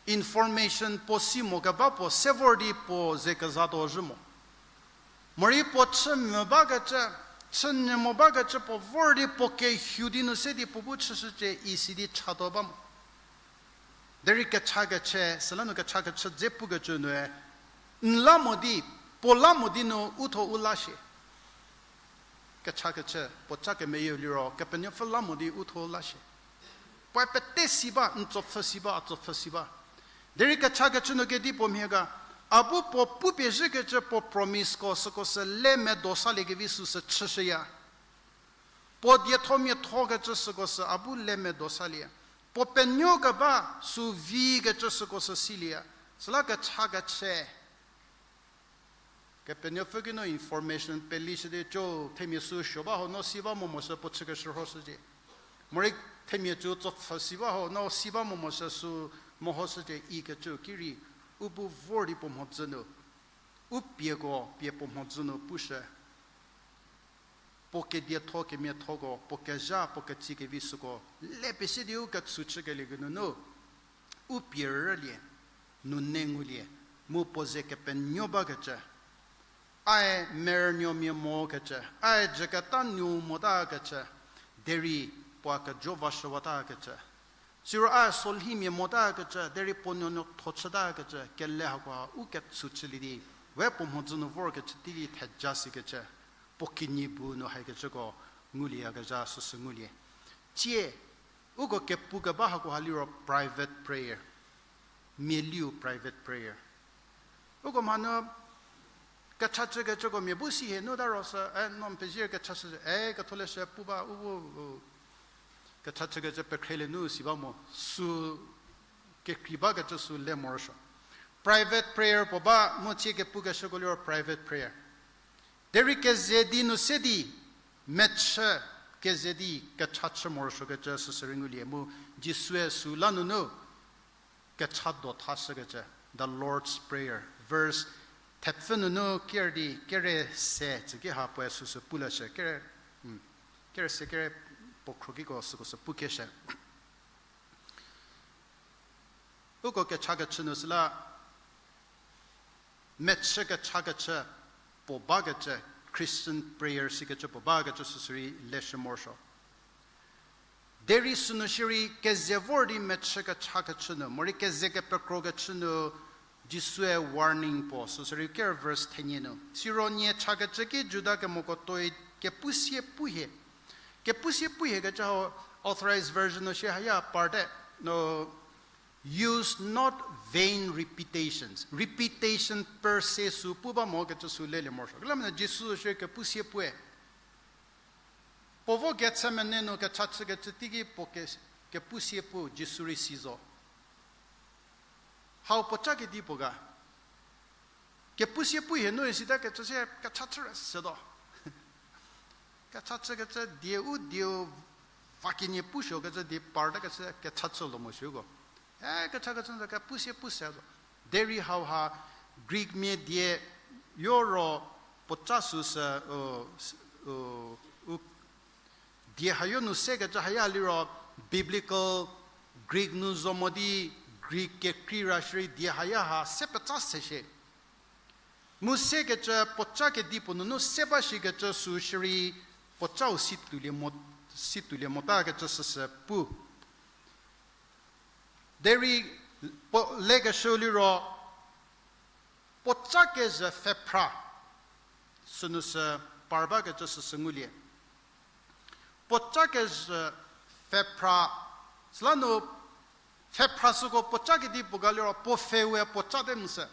Information puo si mo keba puo se vor di puo ze kezatuo zhü mo. Morei puo chü mvü bakecü, chü nyü mo bakecü puo vor di puo kehiu di nu se di puo bu chüshücie isi di chatuo ba mo. Derei kechakechü, süla nu kechakechü dze pukecü nue, n la mo di, puo la mo di nu u tho u la shie. Kechakechü, puo ca kemeyieu liro, Kepenuopfü la mo di u tho u la shie. Puoe pete si ba, n tsopfhü si ba, a tsopfhü si ba. Derei kechakechü nu kedipuo mhie ga, a bu puo pupie zhükecü puo promiseko süko sü le medo saliekevi süsü chüshüya. Puo dietho miathokecü süko sü a bu le medo salie. Puo penuo keba sü vikecü süko sü silieya. Süla kechakechü. Kepenuopfü ki no information pelishü di co themia sü suo ba ho no si ba mo mo sü puo chükeshürhoshücie. Morei themia cü tsopfhü si ba ho no si ba mo mo sü sü mehoshücie ikecü ki rei u bu vor di puo mhodzü nu. U pieko pie puo mhodzü nu pushü. Puo kedietho kemiathoko, puo kezha, puo ketsi kevi süko, le pie se di u ketsu chükelie geinunu, u pie rülie, nune ngulie, mu puo ze kepenuo bakecü, ae merünuomia mokecü, ae jüketa nuo motakecü, derei puo kejo vashüwatakecü. Siro ae solhimia motakecü, derei puo nuonuotho chütakecü, kele hakoha u ketsu chülie di, we puo mhodzü nu vorkecü tei di theja sikecü, puo kinyi bu nu haikecüko ngulieyakezha süsü ngulie. Tsie, uko kepu keba hakoha liro private prayer, mialiu private prayer. Uko mhanu kechachükecüko mia bu si hie nu ta ro sü, e, no n pezie kechachü, e, ketholeshü pu ba, u, u, u, kechachükecü pekhrelie nu si ba mo, sü kekrei bakecü sü le morosuo. Private prayer puo ba, mu tsie kepukeshüko liro private prayer. Derei keze di nu se di, mechü keze di kechachü morosuokecü süsü rei ngulie mu, Jisue süla nunu, kecha do thashükecü, the Lord's Prayer, verse thepfü nunu ker di kere se tsüki ha puoe süsü puleshü, kere, mm, kere se kere puo khro kiko süko sü pukeshü. Uko kechakechü nu süla, mechü kechakechü puo bakecü, Christian prayer sikecü puo bakecü süsü rei leshü morosuo. Derei sünu shierei keze vor di mechü kechakechü nu, morei keze kepekrokechü nu, Jisue warning puo, süsü rei ker verse thenie nu. Siro nie chakecü ki Juda kemoko tuoi kepusie pu hie. Kepusie pu hie kecü hau Authorized Version nu shie haya parte, no, use not vain repetitions. Repetition per se sü pu ba mokecü sü lelie morosuo. Kela mene Jisu shie kepusie pue. Puo vo Gethsemane nu kechachükecü teiki puo ke-, kepusie pu Jisu rei si zo. Hau puo ca kedipuo ga. Kepusie pu hie nu isita kecü sie kechachü rei setuo. Kechachükecü die u dieu va kenie pusuokecü die partakecü kechachü lo mo suoko. E, kechakechü n kepusie pu se zo. Derei hauha Greek mia die yoro puo ca süsü, u, u, u, die hayo nu sekecü haya liro biblical Greek nu zo mo di Greek kekrei ra shierei die haya ha se peca se shie. Mu sekecü puo ca kedipuo nunu se ba shikecü sü shierei puo cau si tuolie mo, si tuolie motakecü süsü pu. Derei puo lekeshü liro puo ca kezhü pfhephra sünu sü par bakecü süsü ngulie. Puo ca kezhü pfhephra, süla nu pfhephra süko puo ca kedipuo ga liro puo pfhe we puo ca te mu sü.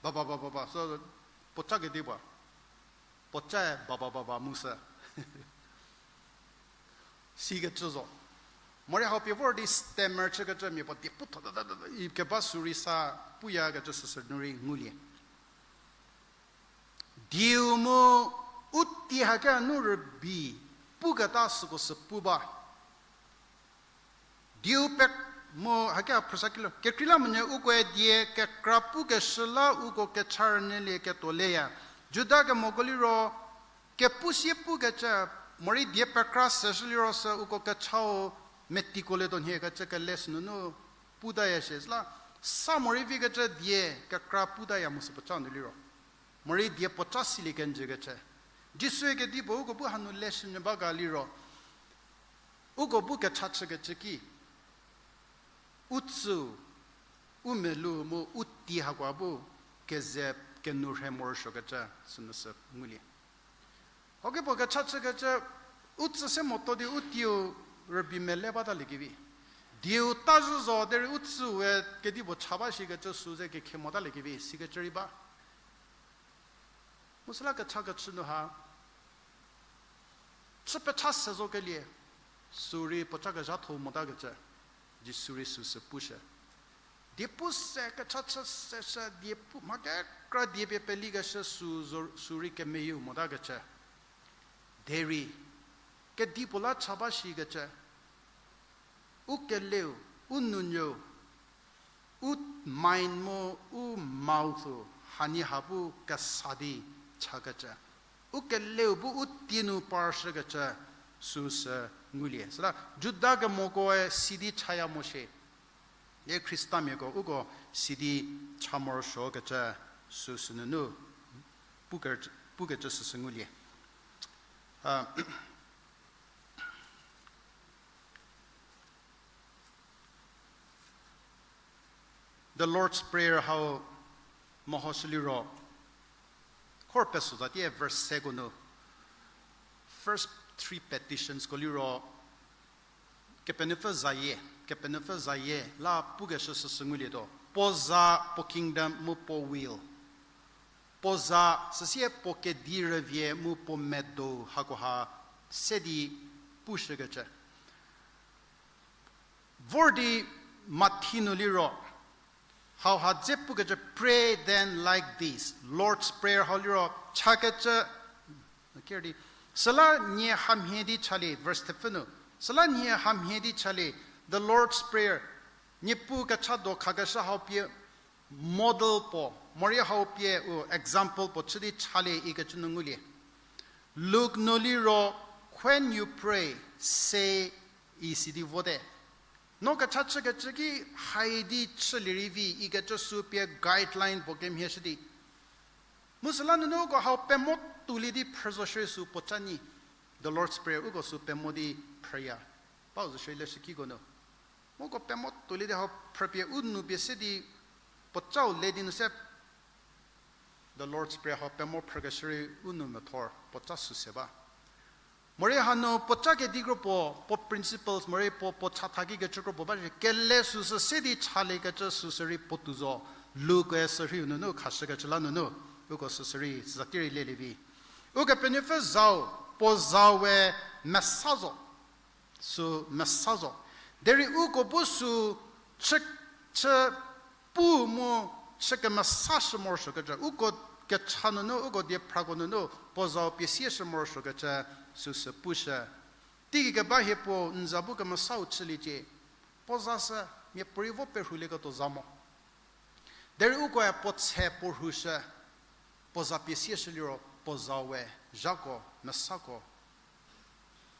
Baba, baba, baba, so, puo ca kedipuo. Puo cae baba, baba mu sü. Sikecü zo. Morei hau pie vor di stammer chükecü mia puo die pu tho ta ta ta ta, ikeba sü rei sa puyakecü süsü nu rei ngulie. Dieu mu u tie hake nu rübei puketa süko sü pu ba. Dieu pek mu hake phrüsa kilo. Kekreilamonyü ukoe die kekra pukeshü la uko kecha rünyülieketuo leya. Juda kemoko liro, kepu sie pukecü, morei die pekra seshü liro sü uko kechau metiko le do nhie kecü kele sünunu putaya shie süla, sa morei vikecü die kekra putaya mu sü puoca nu liro. Morei die puoca silie kenjükecü. Jisue kedipuo uko bu hanu leshünyü ba ga liro. Uko bu kecha chükecü ki, u tsüu, u melu mu u tie hakoa bu keze kenu rhe morosuokecü sünu sü ngulie. Hoki puo kecha chükecü, u tsü se moto di u tieu rübei mele bataliekevi. Dieu ta zhü zo derei u tsüue kedipuo cha ba shikecü sü ze kekhe motaliekevi, sikecü rei ba. Mu süla kecha kechü nu ha, chü pecha se zokelie, sü rei puoca kezhatho motakecü, Jisu rei süsü pushü. Die pu se kecha chü seshü, die pu mha kekra die pie pelikeshü sü zo, sü rei kemeyieu motakecü. Derei, kedipuo la cha ba shikecü, u keleu, u nunuo, u mind mu u mouth-u, hanie ha bu kesa di chakecü. U keleu bu u tie nu parshükecü süsü ngulie. Süla Juda kemokoe sidi chaya mo shie. Ie Khristamiako uko sidi cha morosuokecü süsü nunu puke-, pukecü süsü ngulie. A, The Lord's Prayer hau mehoshü liro, khor peso zatie verse seko nu, first three petitions ko liro, Kepenuopfü zayie, Kepenuopfü zayie la pukeshü süsü ngulietuo. Puo za, puo kingdom mu puo will. Puo za, süsie puo kedi rüvie mu puo medo hakoha se di pushükecü. Vor di Mathi nu liro, hauha dze pukecü pray then like this. Lord's Prayer hau liro, chakecü, ker di, süla nie hamhie di chalie, verse thepfü nu. Süla nie hamhie di chalie, the Lord's Prayer. Niepuu kecha do khakeshü hau pie model puo, morei hau pie u example puo chü di chalie ikecü nu ngulie. Luke nu liro, when you pray, say, isi di vote. No kecha chükecü ki hai di chülie rei vi ikecü sü pie guideline puo kemhieshü di. Mu süla nunu uko hau pemo tuolie di phrü zo shierei sü puoca nyi. The Lord's Prayer uko sü pemo di phrüya. Bau zo shierei leshükiko nu. Mu uko pemo tuolie di hau phrüpie u nu pie se di puocau le di nu se The Lord's Prayer hau pemo phrükeshü rei u nu methor puoca süse ba. Morei hanu puoca kedi kro puo, puo principles, morei puo, puo chatha kikecü kro puo ba shi kele süsü se di chaliekecü süsü rei puotou zo, Luke-e sürheiu nunu khashükecü la nunu, uko süsü rei süzati rei lelie vi. Ukepenuopfü zau, puo zaue mesa zo. Sü mesa zo. Derei uko bu sü chü, chü pu mu chü kemesashü morosuokecü. Uko kecha nunu, uko diephrako nunu, puo zau pie sieshü morosuokecü, süsü pushü. Teigei keba hie puo n za bu kemesau chüliecie. Puo za sü, miapuorei vo perhulieketuo za mo. Derei ukoe puo tshe puo rhushü, puo za pie sieshü liro, puo zaue, zhako, mesako,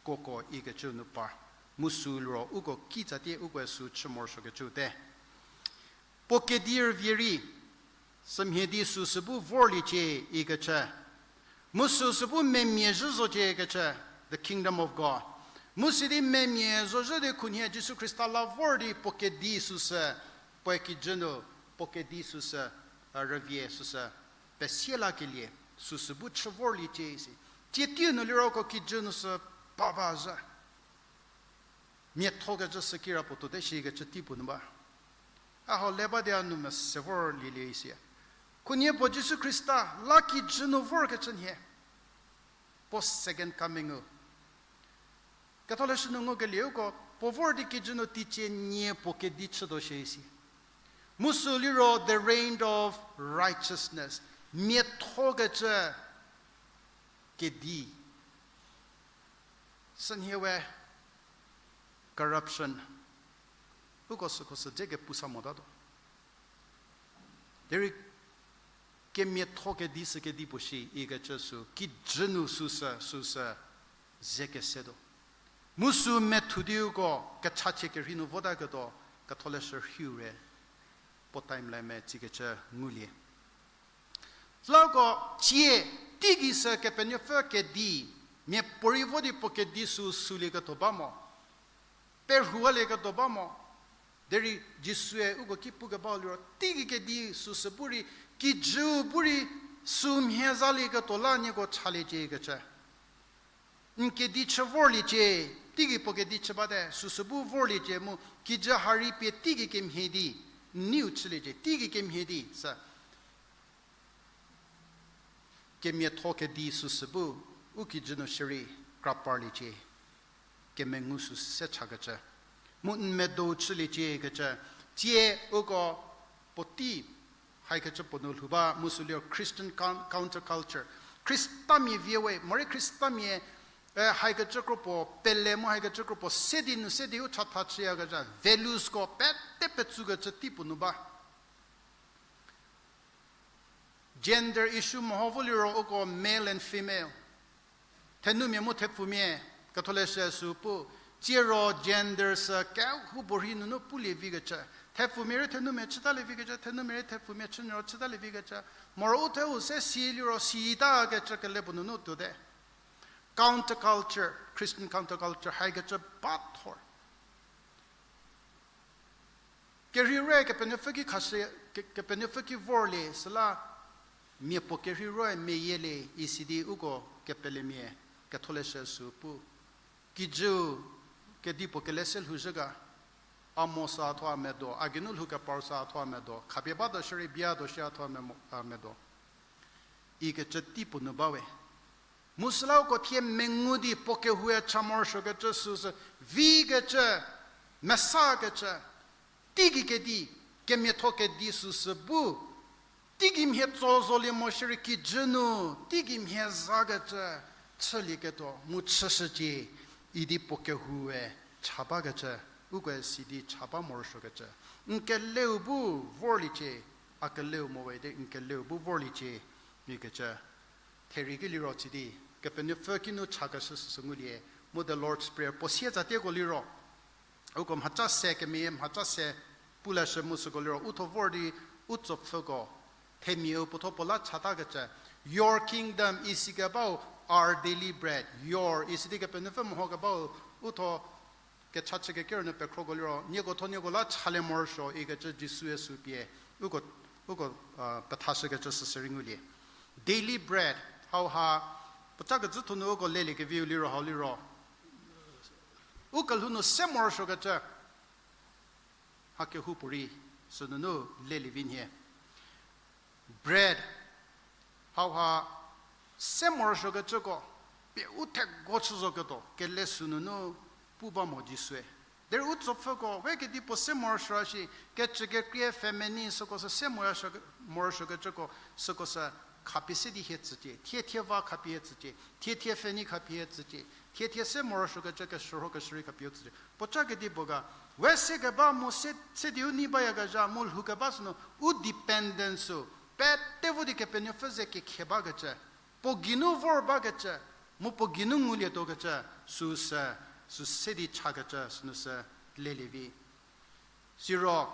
koko ikecü nu par. Mu sü liro, uko kitsatie ukoe sü chü morosuokecüte. Puo kedi rüvie rei, sümhie di süsü bu vorliecie ikecü. Mu süsü bu memia zhü zocie ikecü, the kingdom of God. Mu sidi memia zozhü di khunhie Jisu Khrista la vor di puo kedi süsü, puoe kijü nu, puo kedi süsü, a, rüvie süsü, pesie lakelie, süsü bu chü vorliecie isi. Tsie teiu nu liro uko kijü nu sü baba zhü. Miathokecü sü kira puo tuote shikecü tei puo nu ba. A hau le ba di a nu mese vorlielie isi. Khunhie puo Jisu Khrista la kijü nu vorkecü nhie. Puo second coming-u. Ketholeshü nu ngukelie uko, puo vor di kijü nu teicie nie puo kedi chütuo shie isi. Mu sü liro the reign of righteousness. Miathokecü kedi. Sünhie we corruption. Uko süko sü dze kepu sa motatuo. Derei kemiatho kedi sü kedi puo shi ikecü sü, kijü nu süsü, süsü ze kesetuo. Mu sü methu di uko kechachie kerhei nu votaketuo, Ketholeshü rhiu re, puo timeline me tsikecü ngulie. Süla uko tsie, teigei sü Kepenuopfü kedi, miapuorei vo di puo kedi sü sülieketuo ba mo. Perhualieketuo ba mo. Derei Jisue uko ki pukebau liro, teigei kedi süsü bu rei, kijüu bu rei, sü mhie zalieketuo la nieko chaliecie ikecü. N kedi chü vorliecie, teigei puo kedi chü bate, süsü bu vorliecie mu, kijü ha rei pie teigei kemhie di, n neiu chüliecie, teigei kemhie di, sü. Kemiatho kedi süsü bu, u kijü nu shierei kra parliecie, kemengu süsü se chakecü. Mu n medo chüliecie ikecü, tsie uko puotei haikecü puo nu lhou ba, mu sü liro Christian coun-, counterculture. Khristamia vie we, morei Khristamia, e, haikecü kro puo pele mu haikecü kro puo se di nu se di u chatha chüyakecü, valuesko pete petsukecü tei puo nu ba. Gender issue meho vo liro uko male and female. Thenumia mu thepfumia, Ketholeshü sü pu, tsiero gender sü kehoupuorei nunu pulie vikecü. Thepfumia rei thenumia chütalie vikecü, thenumia rei thepfumia chünyü ro chütalie vikecü. Moro u theu se si liro sitakecü kele puo nunu tuote. Counterculture, Christian counterculture, haikecü ba thor. Kerhei roe Kepenuopfü ki khashü, ke-, Kepenuopfü ki vorlie süla, mia puo kerhei roe meyielie isi di uko kepelemia, Ketholeshü sü pu. Kijüu kedipuo kele se lhouzhü ga, a mo sü a thuo a medo, a geinu lhou keparu sü a thuo a medo, khapie batuo shierei biatuo shi a thuo a me-, a medo. Ikecü tei puo nu bawe. Mu süla uko thie mengu di puo kehoue cha morosuokecü süsü, vikecü, mesakecü, teigei kedi, kemiatho kedi süsü bu, teigei mhie tso zolie mo shierei kijü nu, teigei mhie zakecü, chülieketuo, mu chüshücie, idi puo kehoue cha bakecü, ukoe sidi cha ba morosuokecü. N keleu bu vorliecie, a keleu mo we di n keleu bu vorliecie, ikecü. Therie ki liro tsidi, Kepenuopfü kinu chakeshü süsü ngulie, mu the Lord's Prayer puo sie tsatieko liro, uko mhaca se kemeyie mhaca se pulashü mu süko liro, u thuo vor di u tsopfüko, themiau puothuo puo la chatakecü, your kingdom isikebau, our daily bread, your isi di Kepenuopfü mehokebau, u thuo kecha chü keker nu pekhroko liro, nieko thuo nieko la chalie morosuo ikecü Jisue sü pie, uko, uko, a, pethashükecü süsü rei ngulie. Daily bread, hauha, puoca kecü thuo nu uko leliekeviu liro hau liro, u kelhou nu se morosuokecü, ha kehoupuorei, sünunu lelie vi nhie. Bread, hauha se morosuokecüko, pie u thego chü zoketuo, kele sünunu pu ba mo Jisue. Derei u tsopfüko, we kedipuo se morosuo shi, kecükekrie family süko sü se morosuo, morosuokecüko, süko sü khapie se di hie tsücie, thie thie va khapie hie tsücie, thie thie family khapie hie tsücie, thie thie se morosuokecü keshürhokeshü rei khapie u tsücie. Puoca kedipuo ga, we se keba mu se, se di u nei bayakezha mu lhou keba sünu, u dependence sü, pete vo di Kepenuopfü ze kekhie bakecü, puo geinu vor bakecü, mu puo geinu ngulietuokecü, süsü, sü se di chakecü, sünu sü lelie vi. Siro,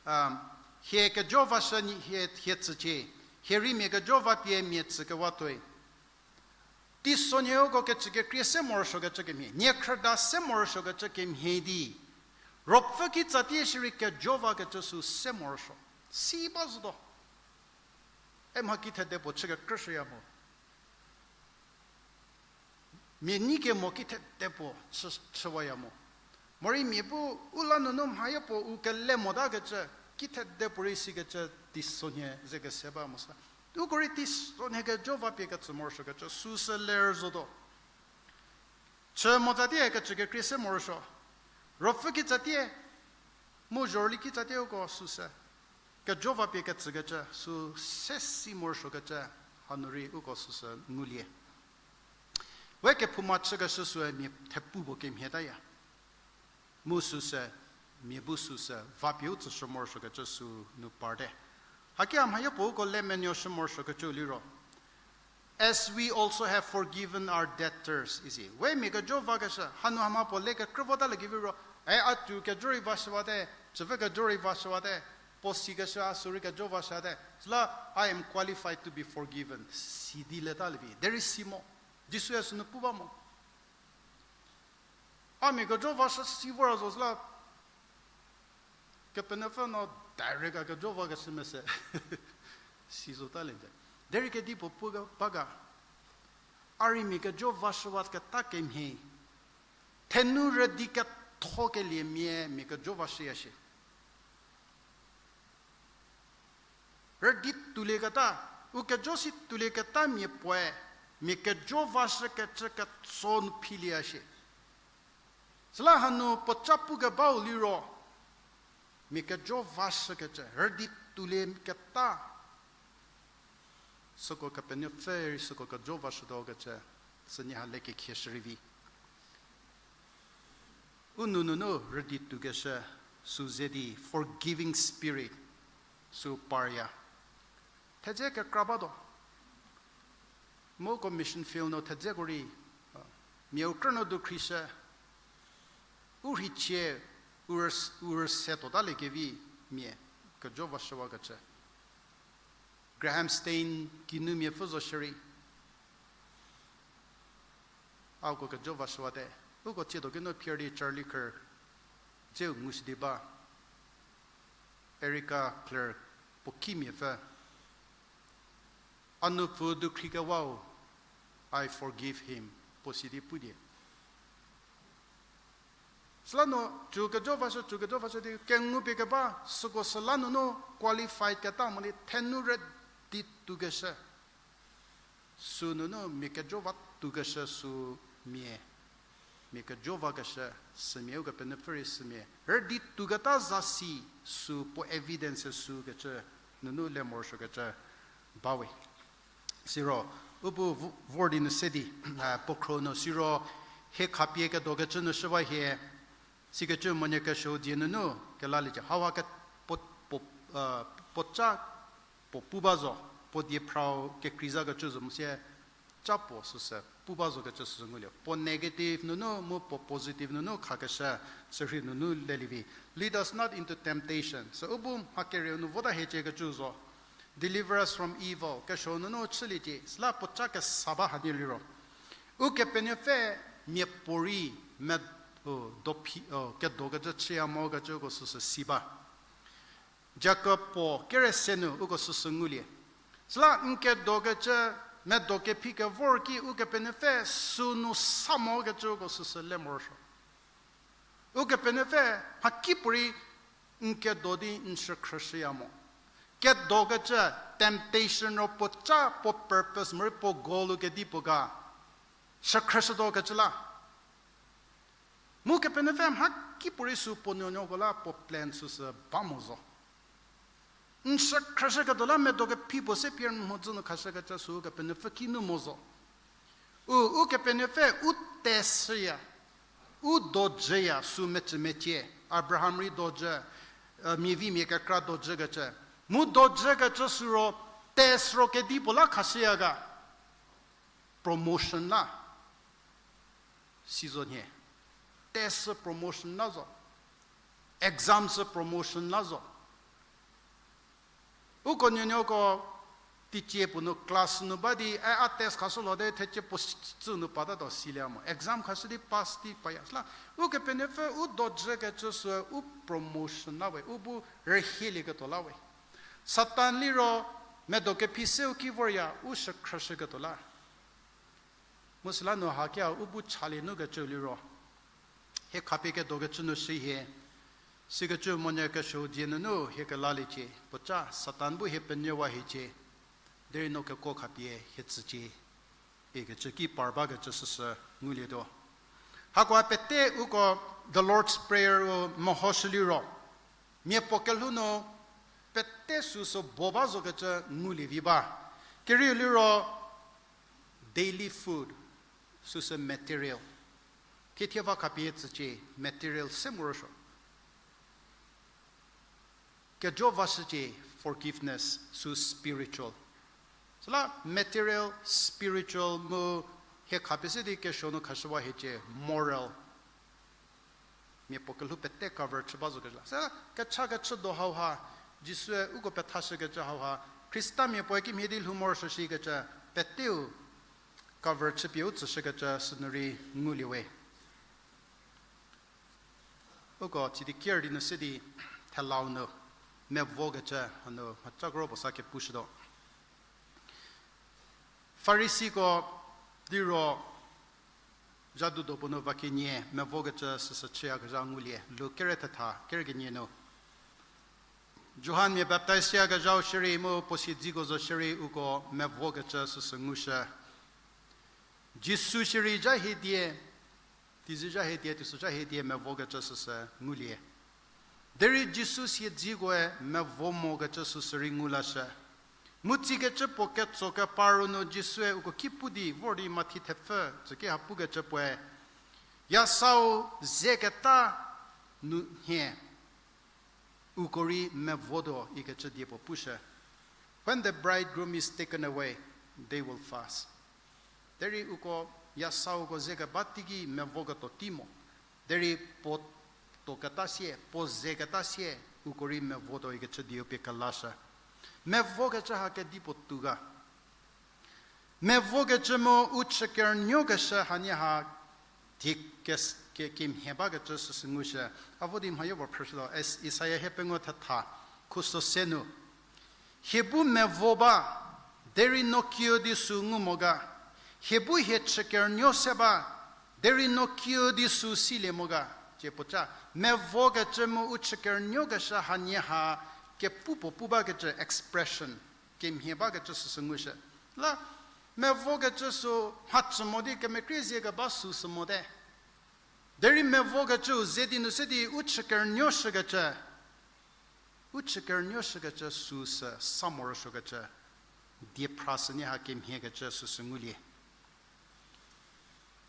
um, hie kejo vashü ni hie, hie tsücie, hie rei mia kejo va pie mia tsükewa tuoi. Teisonhie uko kecükekrie se morosuokecü kemhie, niekhrüda se morosuokecü kemhie di, ruopfü kitsa tie shierei kejo vakecü sü se morosuo. Si ba zotuo. E mha kithede puo chü kekrüshüya mo. Mia nei kemo kithede puo chü, chüwaya mo. Morei mia bu u la nunu mhayapuo u kele motakecü, kithede puorei sikecü teisonhie ze kese ba mo sa. Uko rei teisonhie kejo va pie ketsü morosuokecü süsü ler zotuo. Chü motsatie kecü kekrie se morosuo. Ruopfü kitsatie, mu zhorüli kitsatie uko süsü. Kejo va pie kecükecü, sü se si morosuokecü, hanu rei uko süsü ngulie. We kephouma chükeshü süe mia thepu puo kemhie taya. Mu süsü, mia bu süsü, va pie u tsüshü morosuokecü sü nu parte. Haki a mhayo puo uko le menuoshü morosuokecü liro. As we also have forgiven our debtors, isi. We mia kejo vakeshü, hanu hamha puo le kekrü vota lekevi ro, e a tuo kejo rei vashüwate, chüpfü kejo rei vashüwate, puo sikeshü a sü rei kejo vashüwate. Süla, I am qualified to be forgiven. Si di leta levi. Derei si mo. Jisue sünu pu ba mo. A mia kejo vashü si vora zo süla, Kepenuopfü no direct a kejo vakeshü mese. Si zota le nde. Derei kedipuo pu ba ga. A rei mia kejo vashüwaketa kemhie. Thenu rüdi ketho keliemia mia kejo vashüya shie. Rüdi tuolieketa, u kejo si tuolieketa mia puoe, mia kejo vashükecü ketso nu philieya shie. Süla hanu puoca pukebau liro, mia kejo vashükecü, rüdi tuolieketa, süko Kepenuopfü rei süko kejo vashütuokecü, sünie ha le kekhieshü rei vi. U nou nunu rüdi tuokeshü sü ze di forgiving spirit sü parya. Thedze kekra batuo. Mu uko mission field nu thedzeko rei, mia u krünuo dukhri shü, u rhichie, u rüs-, u rüse tuotaliekevi mia kejo vashüwakecü. Graham Staines kinumia pfü zo shierei. A uko kejo vashüwate. Uko tsiedo kinu phier di Charlie Kirk dzeu ngushü di ba. Erica Clark puo kimia pfü. A nupfu dukhri kewau, I forgive him, puo si di pudi. Süla no, cü kejo vashü, cü kejo vashü di, kengupie keba, süko süla nunu qualified keta mo di, thenu rüdi tuokeshü. Sü nunu mia kejo va tuokeshü sü mia. Mia kejo vakeshü sümia, Ukepenuopfü rei sümia. Rüdi tuoketa zasi sü puo evidence sü kecü nunu le morosuokecü bawe. Siro, u bu vo-, vor di nu se di, a, puo khro nu siro, hie khapie kedokecü nu shüwa hie, sikecü monyü kesuo die nunu kelaliecie. Hawa ke puo, puo, a, puoca puo pu ba zo, puo die phrau kekreizakecü zo mu sie, ca puo süsü pu ba zokecü süsü ngulie. Puo negative nunu mu puo positive nunu khakeshü, sürhei nunu lelie vi. Lead us not into temptation. Sü u bu mha kerieu nu vota hieciekecü zo. Deliver us from evil. Kesuo nunu chüliecie. Süla puoca kesa ba hanie liro, Ukepenuopfü miapuorei me, u, dophi, u, kedokecü chüya mokecüko süsü si ba. Jakob puo kere se nu uko süsü ngulie. Süla n kedokecü, medo kephi kevor ki Ukepenuopfü sünu sa mokecüko süsü le morosuo. Ukepenuopfü mhakipuorei n kedo di n shükhrüshüya mo. Kedokecü temptation ro puoca puo purpose morei puo goal u kedipuo ga shükhrüshütuokecü la. Mu Kepenuopfü mhakipuorei sü puo nuonuoko la puo plan süsü ba mo zo. N shükhrüshüketuo la medo kephi puo se pie n mhodzü nu khashükecü sü Ukepenuopfü kinu mo zo. U, Ukepenuopfü u test shüya, u dojüya sü mecü mecie, Abraham rei dojü, e, miavimia kekra dojükecü. Mu dojükecü süro test ro kedipuo la khashüya ga. Promotion la. Sizo nhie. Test sü promotion la zo. Exam sü promotion la zo. Uko nuonuoko teicie puo nu class nu ba di, e, a test khashü lho de, thecie puo tsü nu patatuo silie mo. Exam khashü di pass di paya. Süla, Ukepenuopfü u dojükecü sü u promotion la we, u bu rühielieketuo la we. Satan liro, medo kephi seu ki vorya, u shükhrüshüketuo la. Mu süla nu hakia u bu chalie nukecü liro, hie khapie kedokecü nu shü hie, sikecü monyü kesuo die nunu hie kelaliecie, puoca Satan bu hie penyüwa hiecie, derei no kekuo khapie hie tsücie, ikecü ki par bakecü süsü ngulietuo. Hakoha pete uko the Lord's Prayer-u mehoshü liro, miapuo kelhou nu pete süsü bo ba zokecü ngulie vi ba. Kerieu liro daily food, süsü material. Thiethie va khapie tsücie, material se morosuo. Kejo vashücie, forgiveness, sü spiritual. Süla material, spiritual mu hie khapie se di kesuo nu khashüwa hiecie, moral. Miapuo kelhou pete cover chü ba zokecü la. Süla kecha kechü do hauha, Jisue uko pethashükecü hauha, Khristamia puoe kimhie di lhou morosuo shikecü, peteu cover chüpie u tsüshükecü sünu rei ngulie we. Uko tsidi ker di nu se di thelau nu, mevokecü hanu mhaca kro puo sa kepushütuo. Farisiko liro zhadu do puo nu va kenie mevokecü süsü chüyakezha ngulie, Luk kere thetha, kere kenie nu. Johan mia baptize yakezhau shierei mu puo siedziko zo shierei uko mevokecü süsü ngushü. Jisu shierei zha hiedie, teizi zha hiedie, teisozha hiedie mevokecü süsü ngulie. Derei Jisu siedzikoe mevo mokecü süsü rei ngu lashü. Mu tsikecü puo ketso keparu nu Jisue uko ki pu di vor di Mathi thepfü tsüki ha pukecü puoe, yasau zeketa nu nhie uko rei mevotuo ikecü die puo pushü. When the bridegroom is taken away, they will fast. Derei uko yasauko ze keba teiki mevoketuo tei mo. Derei puo tuoketa sie, puo zeketa sie, uko rei mevotuo ikecü dieu pie kelashü. Mevokecü ha kedipuo tuo ga. Mevokecü mu u chü kerünuokeshü hanie ha di ke, ke, kemhie bakecü süsü ngushü. A vo di mhayo puo phrüshütuo, Is-, Isaia hiepengou thetha, khuso se nu. Hie bu mevo ba, derei no kiüdi süu ngu mo ga. Hie bu hie chü kerünuo se ba, derei no kiüdi süu silie mo ga. Tsie puoca, mevokecü mu u chü kerünuokeshü hanie ha kepu puo pu bakecü expression, kemhie bakecü süsü ngushü. La, mevokecü süu mhacü mo di kemekrie zie keba süu sü mote. Derei mevokecüu ze di nu se di u chü kerünuoshükecü, u chü kerünuoshükecü süu sü sa morosuokecü, diephra sünie ha kemhiekecü süsü ngulie.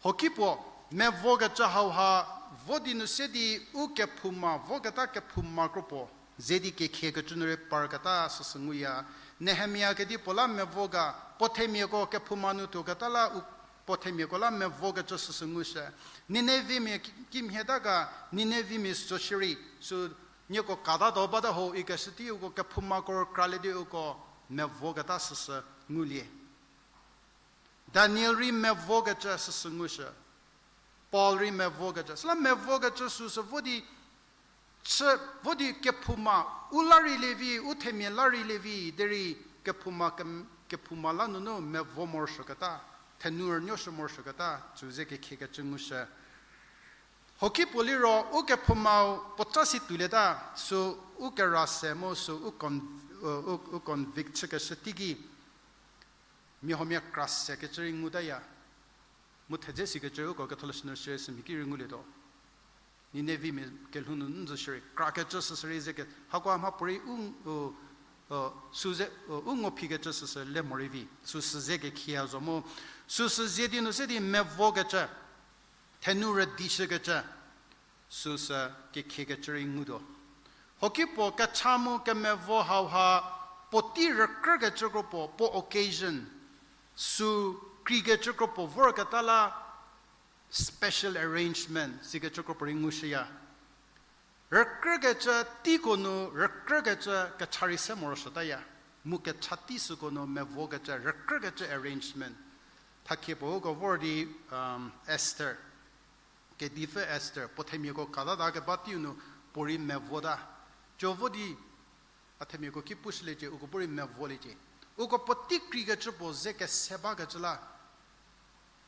Hoki puo, mevokecü hauha, vo di nu se di u kephouma, voketa kephouma kro puo, ze di kekhiekecü nu rei parketa süsü nguya. Nehemia kedipuo la mevo ga, puo themiako kephouma nu tuoketa la u puo themiako la mevokecü süsü ngushü. Ninevimia ki-, kimhieta ga, Ninevimia süo shierei, süu nieko katatuo bata ho ikeshü tei uko kephoumako rükralie di uko mevoketa süsü ngulie. Daniel rei mevokecü süsü ngushü. Paul rei mevokecü. Süla mevokecü süsü vo di chü, vo di kephouma, u la rei lievi, u themia la rei lievi, derei kephouma ke-, kephouma la nunu mevo morosuoketa, thenou rünuoshü morosuoketa, süu ze kekhiekecü ngushü. Hoki puo liro, u kephoumau puoca si toulieta, süu u kera se mu süu u con-, u, u, u convict chükeshü teiki, miahomia kra sekecü rei ngutaya. Mu thedze sikecü uko ketholeshü nu shierei sümhie ki rei ngulietuo. Ninevimia kelhou nu n zü shierei, krakecü süsü rei ze ke, hakoha mhapuorei u, u, u, süu ze, u, u ngo phikecü süsü le morei vi, süsü ze kekhie zo mu, süsü ze di nu se di mevokecü, thenou rüdishükecü, süsü kekhiekecü rei ngutuo. Hoki puo kecha mu kemevo hauha, puotei rükrükecü kro puo, puo occasion, süu kreikecü kro puo vorketa la, special arrangement sikecü kro puo rei ngushüya. Rükrükecü teiko nu rükrükecü kecha rei se morosuotaya. Mu kecha tei süko nu mevokecü rükrükecü arrangement. Thakhie puo uko vor di, um, Esther. Kedipfü Esther, puo themiako katata keba teiu nu puo rei mevota. Tso vo di, a themiako ki pushüliecie, uko bu rei mevoliecie. Uko puotei kreikecü puo ze kese bakecü la,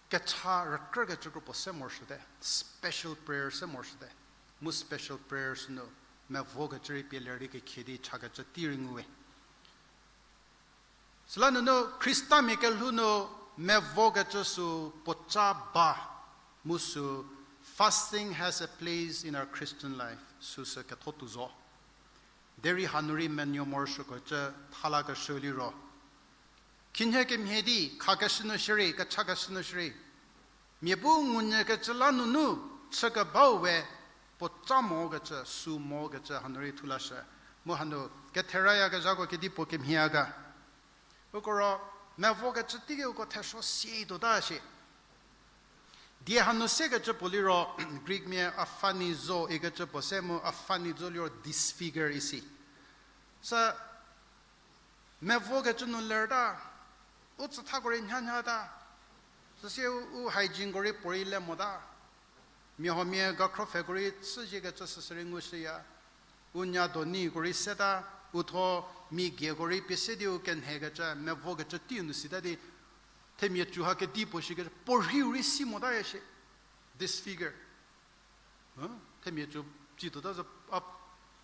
kecha rükrükecü kro puo se morosuote, special prayer se morosuote. Mu special prayer sünu, mevokecü rei pie ler di kekhie di chakecü tei rei nguwe. Süla nunu Khristamia kelhou nu mevokecü süu puoca ba, mu süu Fasting has a place in our Christian life. Süsü ketho tuo zo. Derei hanu rei menuo morosuokecü thalakeshü liro, khinhie kemhie di khakeshü nu shierei, kechakeshü nu shierei, mia bu ngunyükecü la nunu chükebau we puoca mokecü, sü mokecü hanu rei thulashü. Mu hanu ketherayakezhako kedipuo kemhie ga. Uko ro, mevokecü teiki uko thesuo sie tuota shie. Die hanu sekecü puo liro, Greek mia aphanizo ikecü puo se mu aphanizo liro disfigure isi. Sü mevokecü nu lerta, u tsüthako rei nhanyata, süsie u, u hygieneko rei puorei le mota, mia huomia gakhrofeko rei chüziekecü süsü rei ngushüya, u nyadoniko rei seta, u tho mia gieko rei pie se di u kenhekecü, mevokecü teiu nu sita di, themia cü ha kedipuo shikecü, puorhiu rei si motaya shie, disfigure. Themia cü, cü tuota zo, a,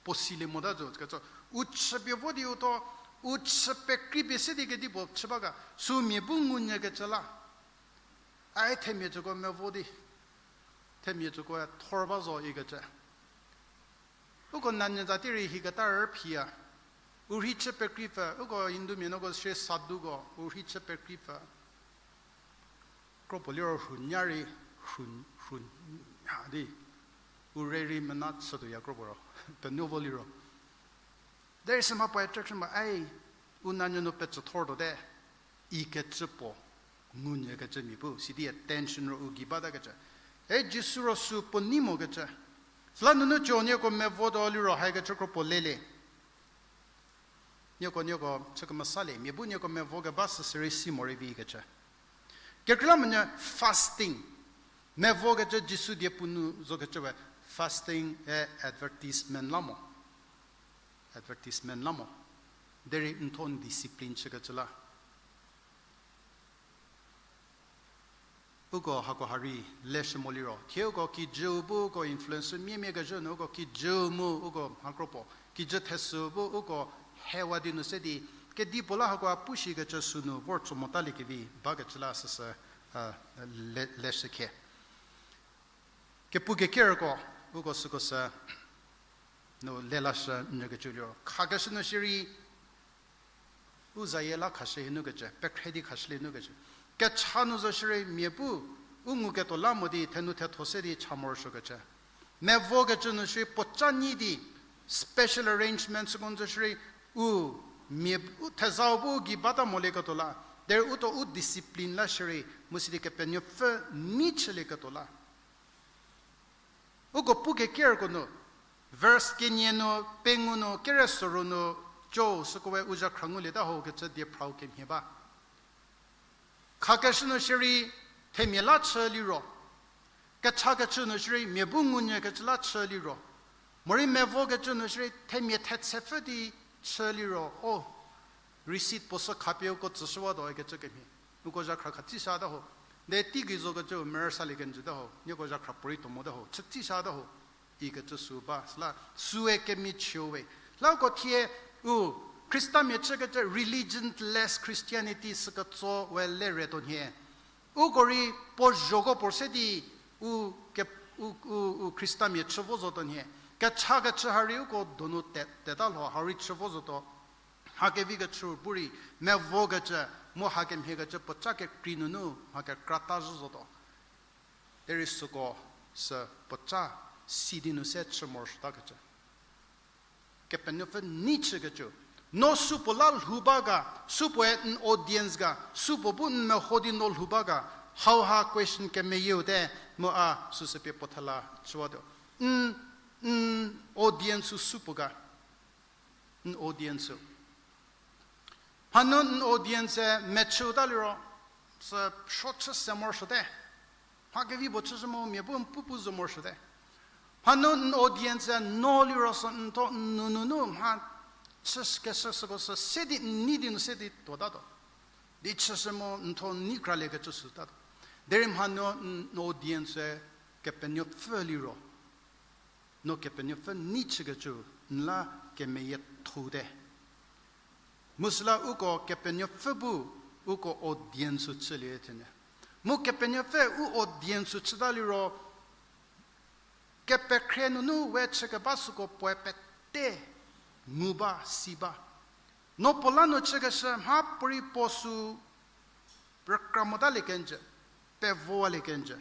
puo silie mota zo, kecü, u chüpie vo di u tho, u chü pekripie se di kedipuo chü ba ga, sü mia bu ngunyükecü la. Ai themia cüko mevo di, themia cüko thor ba zo ikecü. Uko nanyü za tei rei hiketa rüphiya. U rhei chü pekri pfü, uko Hindumia nuoko shie sadhuko, u rhei chü pekri pfü. Kropuo liro rhunya rei, rhu, rhunya di. U rei rei mena chütuoya kropuo ro. Penuo vo liro. There is a mha puo attraction ba, ai, u nanyü nu pecü thor tuote. Ikecü puo, ngunyükecü mia bu, sidi attention ro u gei batakecü. E Jisu ro sü puo nei mokecü. Süla nunu co nieko mevo tuo liro haikecü kropuo lelie. Nieko, nieko chü kemesalie, mia bu nieko mevo keba süsü rei si morei vi kecü. Kekreilamonyü fasting. Mevokecü Jisu die puo nu zokecü we fasting e advertisement la mo. Advertisement la mo. Derei n tho n discipline chükecü la. Uko hako ha rei leshü mo liro. Thie uko kijüu bu uko influence miemia kezhü nu uko kijüu mu uko mha kropuo. Kijü thesü bu uko hewa di nu se di. Kedipuo la hakoa pushikecü sünu vor tso motaliekevi bakecü la süsü, a, le, leshü khie. Kepu kekerko, uko süko sü nu lelashü nyükecü liro. Khakeshü nu shierei, u zayie la khashü hie nukecü, pekhre di khashülie nukecü. Kecha nu zo shierei mia bu, u nguketuo la mo di, thenu thetho se di cha morosuokecü. Mevokecü nu shierei puoca nyi di, special arrangement süko nu zo shierei, u mia, u thezau bu u gei bata molieketuo la. Derei u tho u discipline la shierei, mu sidi Kepenuopfü nei chülieketuo la. Uko pu kekerko nu, verse kenie nu, pengou nu, kere soru nu, co süko we u zhakhra ngulieta ho kecü die phrau kemhie ba. Khakeshü nu shierei themia la chü liro. Kechakecü nu shierei mia bu ngunyükecü la chü liro. Morei mevokecü nu shierei themia thetsepfü di chü liro. O, receipt puo sü khapie uko tsüshüwatuo ikecü kemhie. Uko zhakhra kha tsishüta ho. De teigei zokecü merüsalie kenjüta ho. Nieko zhakhra puorei tuo mota ho. Chü tsishüta ho. Ikecü sü ba. Süla süe kemichie we. Lako thie u Khristamia chükecü religionless Christianity süketso we lere tuo nhie. Uko rei puo zhoko puo se di u ke, u, u, u Khristamia chü vo zotuo nhie. Kechakechü ha rei uko donu te, teta lho ha rei chü vo zotuo. Mha kevi kechü bu rei, mevokecü, mu hakemhiekecü puoca kekrei nunu mha kekrata zhü zotuo. Derei süko sü puoca sidi nu se chü morosuotakecü. Kepenuopfü nei chükecü. No supuo la lhou ba ga, supuoe n audience ga, supuo bu n meho di no lhou ba ga, hauha question kemeyieu te, mu a süsü pie puo thela chüwatuo. N, n audience-u supuo ga. N audience-u. Mhanu n audience-e mechüta liro, sü suo chü se morosuote. Mha kevi puo chüshü mo, mia bu n pupu zo morosuote. Mhanu n audience-e no liro sü n tho n nununu mha chü keshü süko sü se di n nei di nu se di tuotatuo. Di chüshü mo n tho n nei kraliekecü sü tatuo. Derei mhanu n audience-e Kepenuopfü liro. No Kepenuopfü nei chükecü n la kemeyiethoute. Mu süla uko Kepenuopfü bu uko audience-u chülie thenyü. Mu Kepenuopfü u audience-u chüta liro, Kepekhrie nunu we chükeba süko puoe pete ngu ba, si ba. No puo la nu chükeshü mhapuorei puo sü rükra mota lie kenjü, pevowa lie kenjü,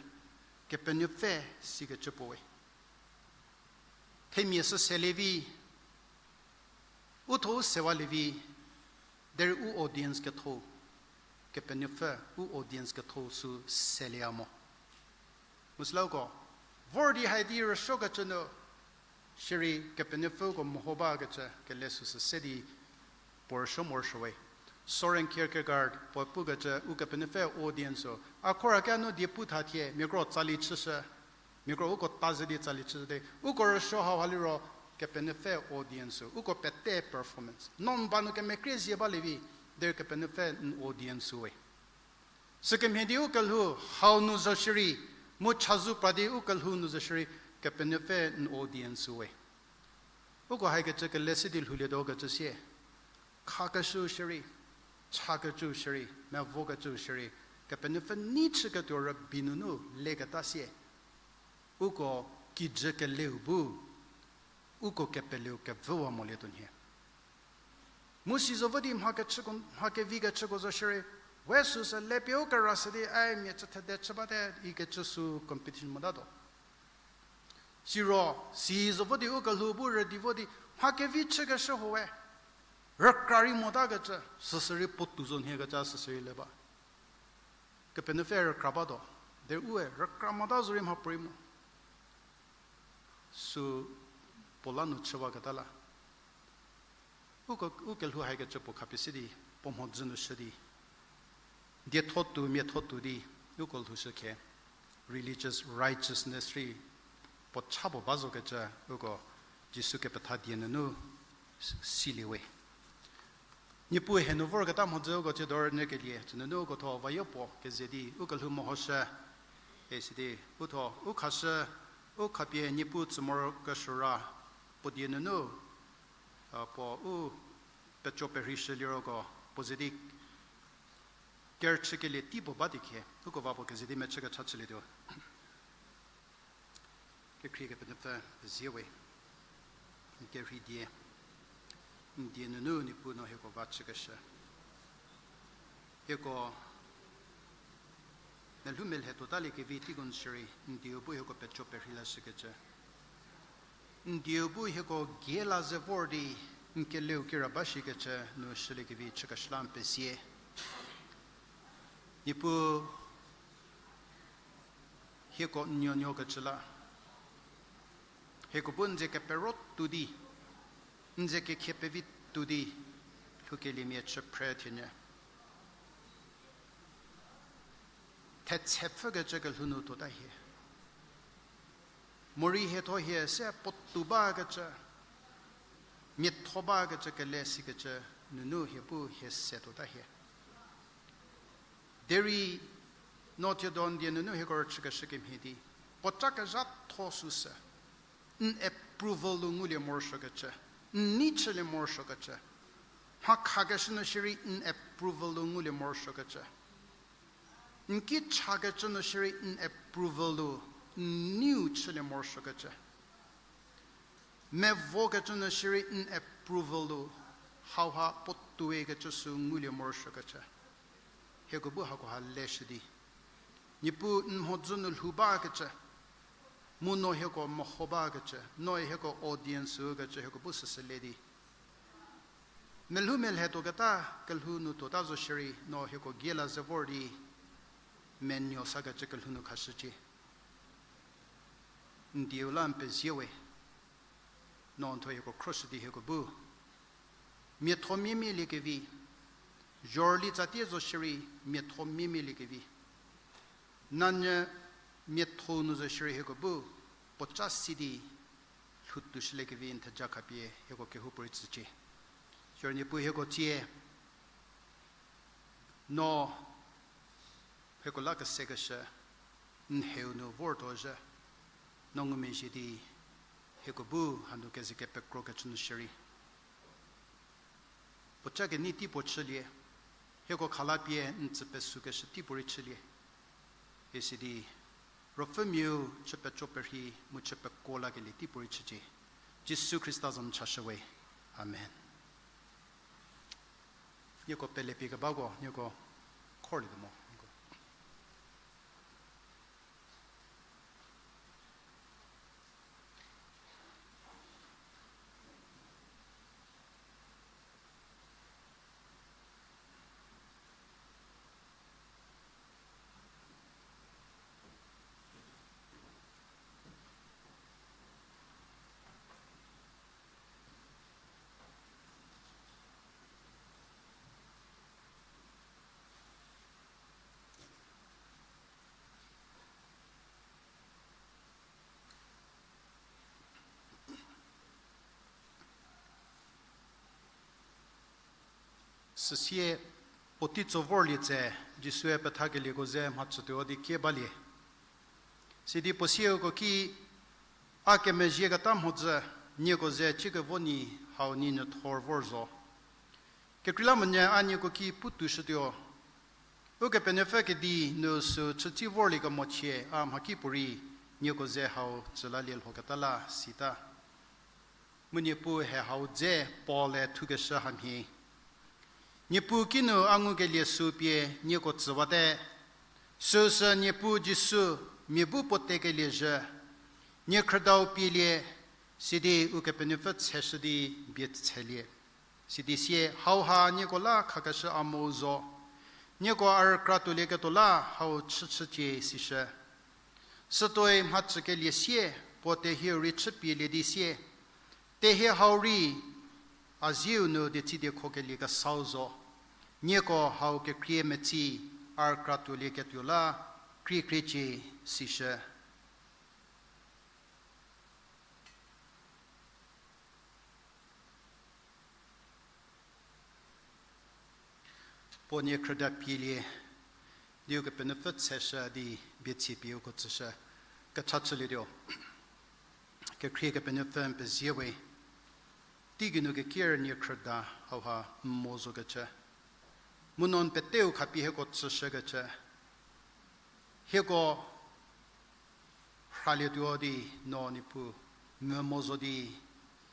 Kepenuopfü sikecü puo we. Themia sü selie vi, u tho u sewa lie vi, derei u audience ketho, Kepenuopfü u audience ketho sü selieya mo. Mu süla uko vor di hai di rüsuokecü nu, shierei Kepenuopfüko meho bakecü kele süsü se di puo rüsuo morosuo we. Soren Kierkegaard puo pukecü Ukepenuopfü audience-u. A khorhakenu die pu tha thie, mia kro tsali chüshü, mia kro uko ta ze di tsali chüshü di, uko rüsuo hauha liro Kepenuopfü audience-u, uko pete performance. No n ba nu kemekrie zie balie vi, derei Kepenuopfü n audience-u we. Sükemhie di u kelhou hau nu zo shierei, mu chazou pra di u kelhou nu zo shierei, Kepenuopfü n audience-u we. Uko haikecü kele se di lhoulietuo kecü sie, khakeshüu shierei, chakecüu shierei, mevokecüu shierei, Kepenuopfü nei chüketuo rübei nunu leketa sie, uko kijü keleu bu, uko kepeleu kevüwa molietuo nhie. Mu si zo vo di mha kechüko, mha kevi kechüko zo shierei, we süsü le pie u kera se di, ai mia chü thede chü bate ikecü sü competition motatuo. Siro, si zo vo di u kelhou bu rüdi vo di, mha kevi chükeshü huoe, rükra rei motakecü, süsü rei puotou zo nhie kecü süsü rei le ba. Kepenuopfü rükra batuo, derei u-e rükra mota zorei mhapuorei mo. Sü puo la nu chüwaketa la. Uko, u kelhou haikecü puo khapie se di, puo mhodzü nu shü di, dietho tuo, miatho tuo di, uko lhoushü khe, religious righteousness rei puo cha puo ba zokecü, uko Jisu kepetha die nunu silie we. Niepuu hie nu vorketa mhodzü uko tsiedo rünyükelie, tsünunu uko tho vayo puo keze di, u kelhou mehoshü, e sidi, u tho, u khashü, u khapie Niepuu tsü morokesuo ra, puo die nunu, a, puo u peco perheishü liroko, puo ze di kerüchükelie tei puo ba di khe, uko va puo keze di mechü kecha chülietuo. Kekhrie Kepenuopfü pezie we, n kerhei die, n die nunu Niepuu no hieko va chükeshü. Hieko melhou melhe tuotaliekevi teiko nu shierei, n dieu bu hieko peco perhei lashükecü. N dieu bu hieko gie la ze vor di, n keleu kira ba shikecü nu shüliekevi chükeshü la n pezie. Niepuu hieko n nuonuo kecü la, hieko bu n ze kepero tuo di, n ze kekhie pevi tuo di, lhoukeliemia chü phre thienyü. Thetse pfhükecü kelhou nu tuota hie. Morei hietho hie se puotou bakecü, miatho bakecü kele sikecü nunu hie bu hie se tuota hie. Derei no thiedo n die nunu hieko rüchükeshü kemhie di, puoca kezhatho süsü, n approval-u ngulie morosuokecü, n nei chülie morosuokecü, mha khakeshü nu shierei n approval-u ngulie morosuokecü, n ki chakecü nu shierei n approval-u, n neiu chülie morosuokecü, mevokecü nu shierei n approval-u, hauha puotoue kecü sü ngulie morosuokecü. Hieko bu hakoha leshü di, Niepuu n mhodzü nu lhou bakecü, mu no hieko meho bakecü, no hieko audience-u kecü hieko bu süsü le di, melhou melhe tuoketa kelhou nu tuota zo shierei no hieko gie la ze vor di, menuo sakecü kelhou nu khashücie. N dieu la n pezie we, no n thuo hieko khroshü di hieko bu miatho miemialiekevi, zhorüli tsatie zo shierei miatho miemialiekevi, nanyü miatho nu zo shierei hieko bu puoca si di lhoutuoshüliekevi n theja khapie hieko kehoupuorei tsücie. Siro Niepuu hieko tsie, no hieko la kesekeshü, n heu nu vortuo zhü, no ngumezhie di hieko bu hanu keze kepekrokecü nu shierei puoca kenei tei puo chülie, hieko khala pie n tsü pesükeshü tei puorei chülie. Isidi Ruopfümiau chü peco perhei mu chü pekuo lakelie teipuorei chücie. Jisu Khrista za nu chashüwe. Amen. Nieko pele pie kebako, nieko khorlietuo mo. Süsie puotei tso vorlie tse, Jisue pethakelieko ze mhachütuo di kie balie. Sidi puo sieuko ki, a kemezhieketa mhodzü, nieko ze chükevo nyi hau nyi nyüthor vor zo. Kekreilamonyü a nieko ki putuoshütuo. Ukepenuopfü kedi nu süu chütsi vorliekemochie a mhakipuorei nieko ze hau tsülalie lhoketa la sita. Mu Niepuu he hau dze Paul-e thukeshü hamhie. Niepuu kinu a ngukelie süu pie nieko tsüwate. Süusü Niepuu Jisu mia bu puo tekelie zhü. Nie khrüdau pielie, sidi Ukepenuopfü tseshü di bie tshelie. Sidi sie hauha nieko la khakeshü a mo zo. Nieko a rükratuolieketuo la hau chüchücie sishü. Sütuoi mhachükelie sie, puo tehie rei chüpielie di sie. Tehie hau rei a zieu nu dietsidi khokelie kesau zo. Nieko hau kekrie metsi a rükratuolieketuo la kriekriecie sishü. Puo nie khrüda pielie, di Ukepenuopfü tseshü di bie tsie pie uko tsüshü, kecha chülietuo. Kekhrie Kepenuopfü n pezie we, teigeinu kekier nie khrüda hauha n mo zokecü. Mu no n peteu khapie hieko tsüshükecü. Hieko rhalietuo di no Niepuu, n mo zo di,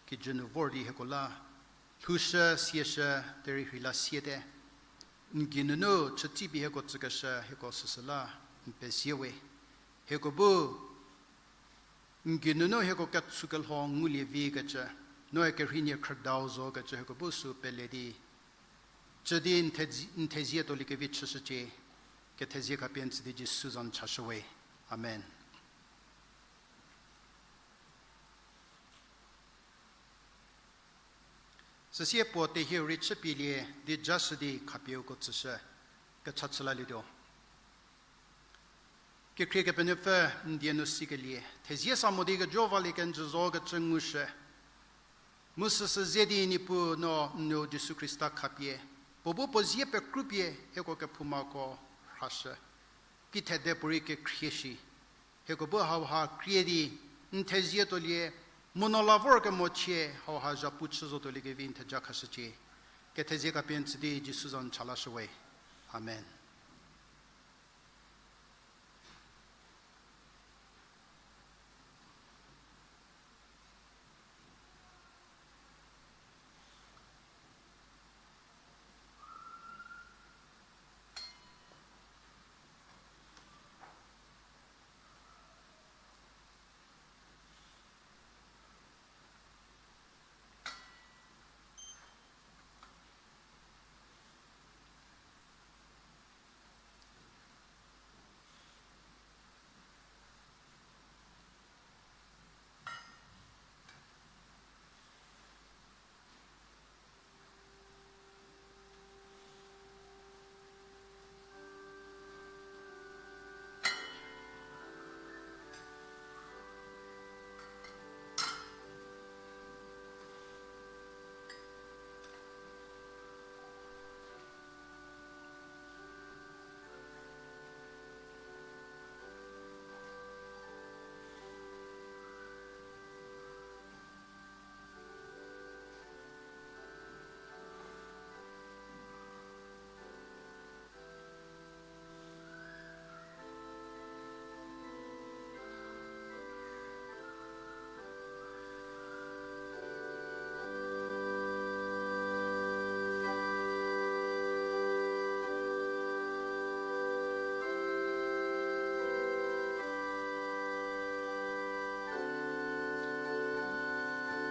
kijü nu vor di hieko la lhoushü, sieshü, derei rheila siete. N geinunu chütsipie hieko tsükeshü, hieko süsü la n pezie we. Hieko bu n geinunu hieko ketsu kelho ngulie vikecü, noe kerhei nie khrüdau zokecü hieko bu sü pele di, chü di n thezie, n thezie tuoliekevi chüshücie, kethezie khapie n tsü di Jisu za nu chashüwe. Amen. Süsie puo tehie rei chüpielie di jashü di khapie uko tsüshü, kecha chülalietuo. Kekhrie Kepenuopfü n die nu sikelie, thezie sa mo di kejo valie kenjü zokecü ngushü. Mu süsü ze di Niepuu no n nuo Jisu Khrista khapie, puo bu puo zie pekrupie hieko kephoumako rhashü. Ki thede puorei kekhrie shi. Hieko bu hauha krie di, n thezie tuolie, mu no la vorkemochie hauha zhapu chü zotuoliekevi n theja khashücie. Kethezie khapie n tsü di Jisu za nu chalashüwe. Amen.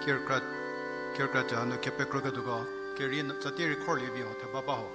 Kerükra, kerükra ca hanu kepekroketuoko, kerei n-, tsatie rei khorlie vi ho, theba ba ho.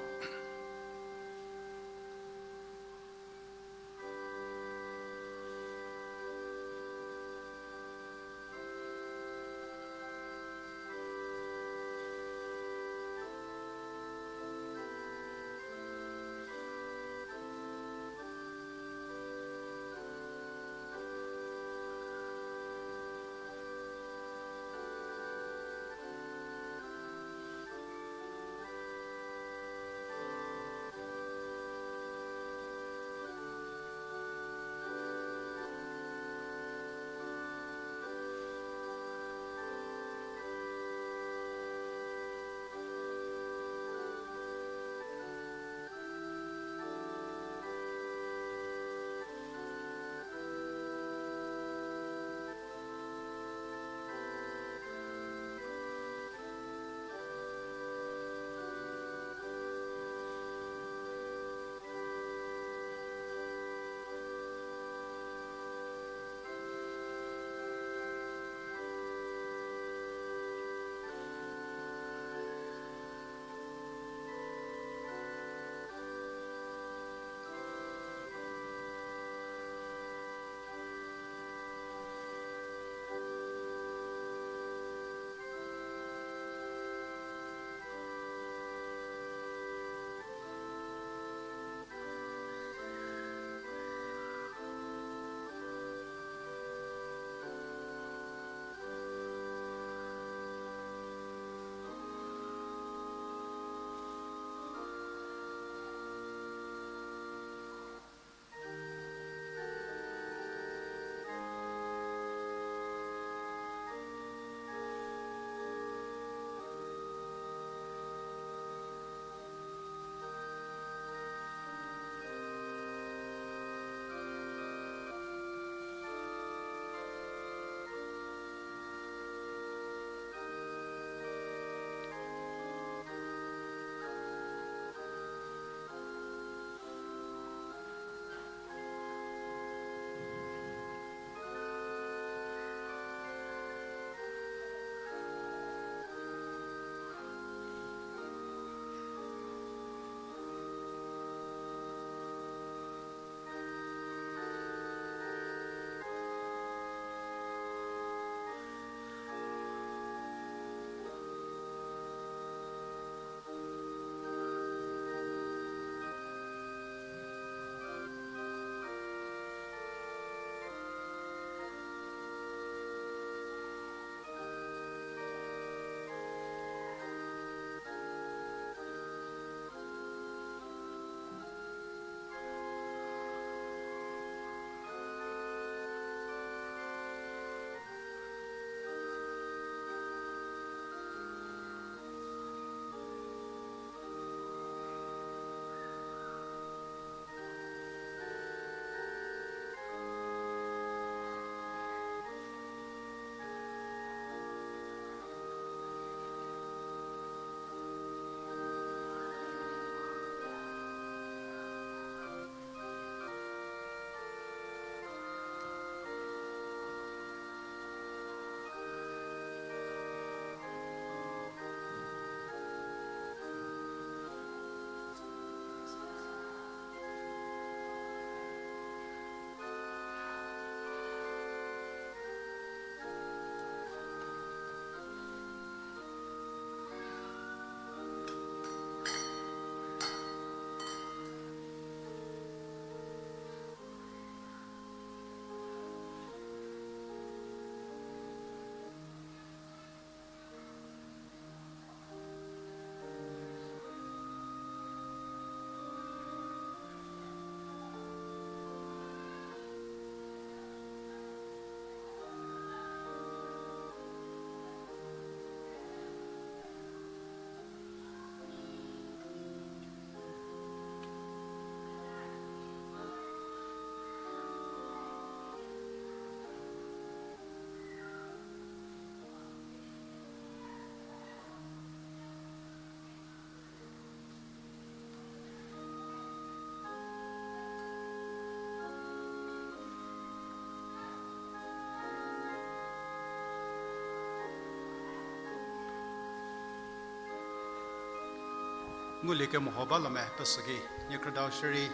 Ngulie kemoho ba la me pesü ki, niekhrüdau shierei,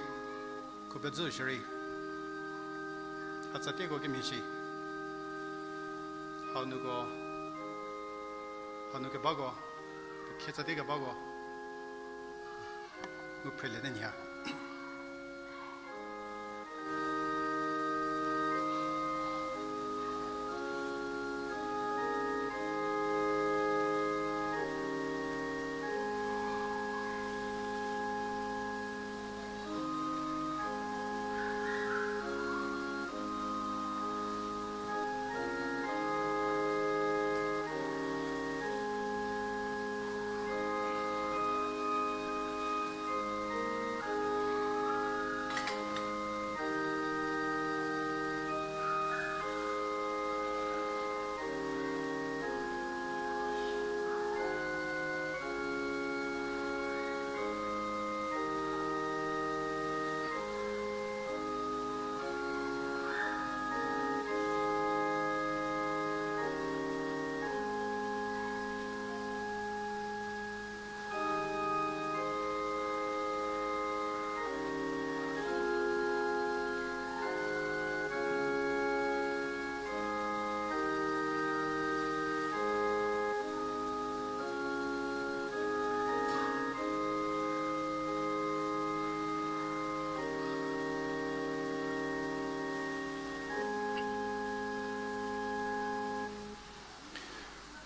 khubedzü shierei, a tsatie ko kemhie shi. Haunuko, haunu kebako, puo khie tsatie kebako, ngu phrelie te nhie.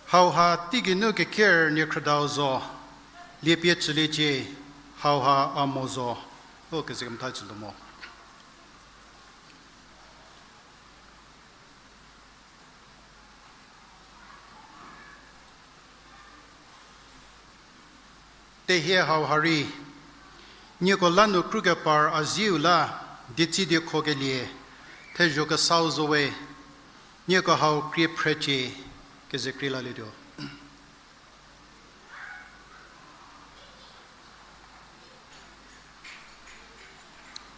Hauha teigeinu keker niekhrüdau zo, liepie chüliecie, hauha a mo zo, u kezei kemtha chütuo mo. Tehie hauha rei, nieko la nu krukepar a zieu la, dietsi diekhokelie, thezho kesau zo we, nieko hau krie phrecie, keze krie lalietuo.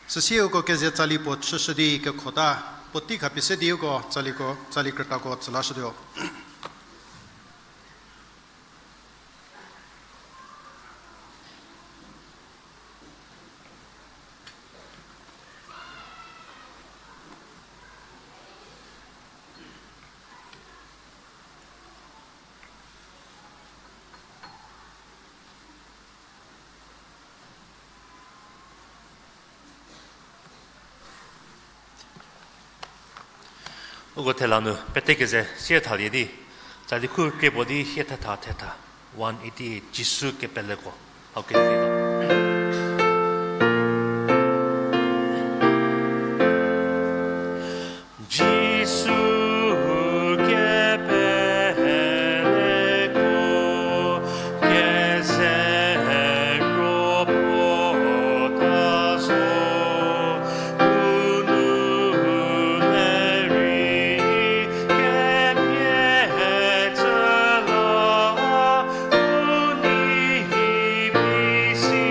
Süsie uko keze tsali puo chüshü di kekhota, puotei khapie se di uko tsaliko, tsali krütako tsü lashütuo. Uko thela nu pete keze sie thalie di, tsali khu krie puo di hie thetha thetha, one eighty-eight, Jisu kepeleko, hau keze Jisu kepeleko, keze kro puo ta zo, u nu le rei kemhie tsü la, u nei bi si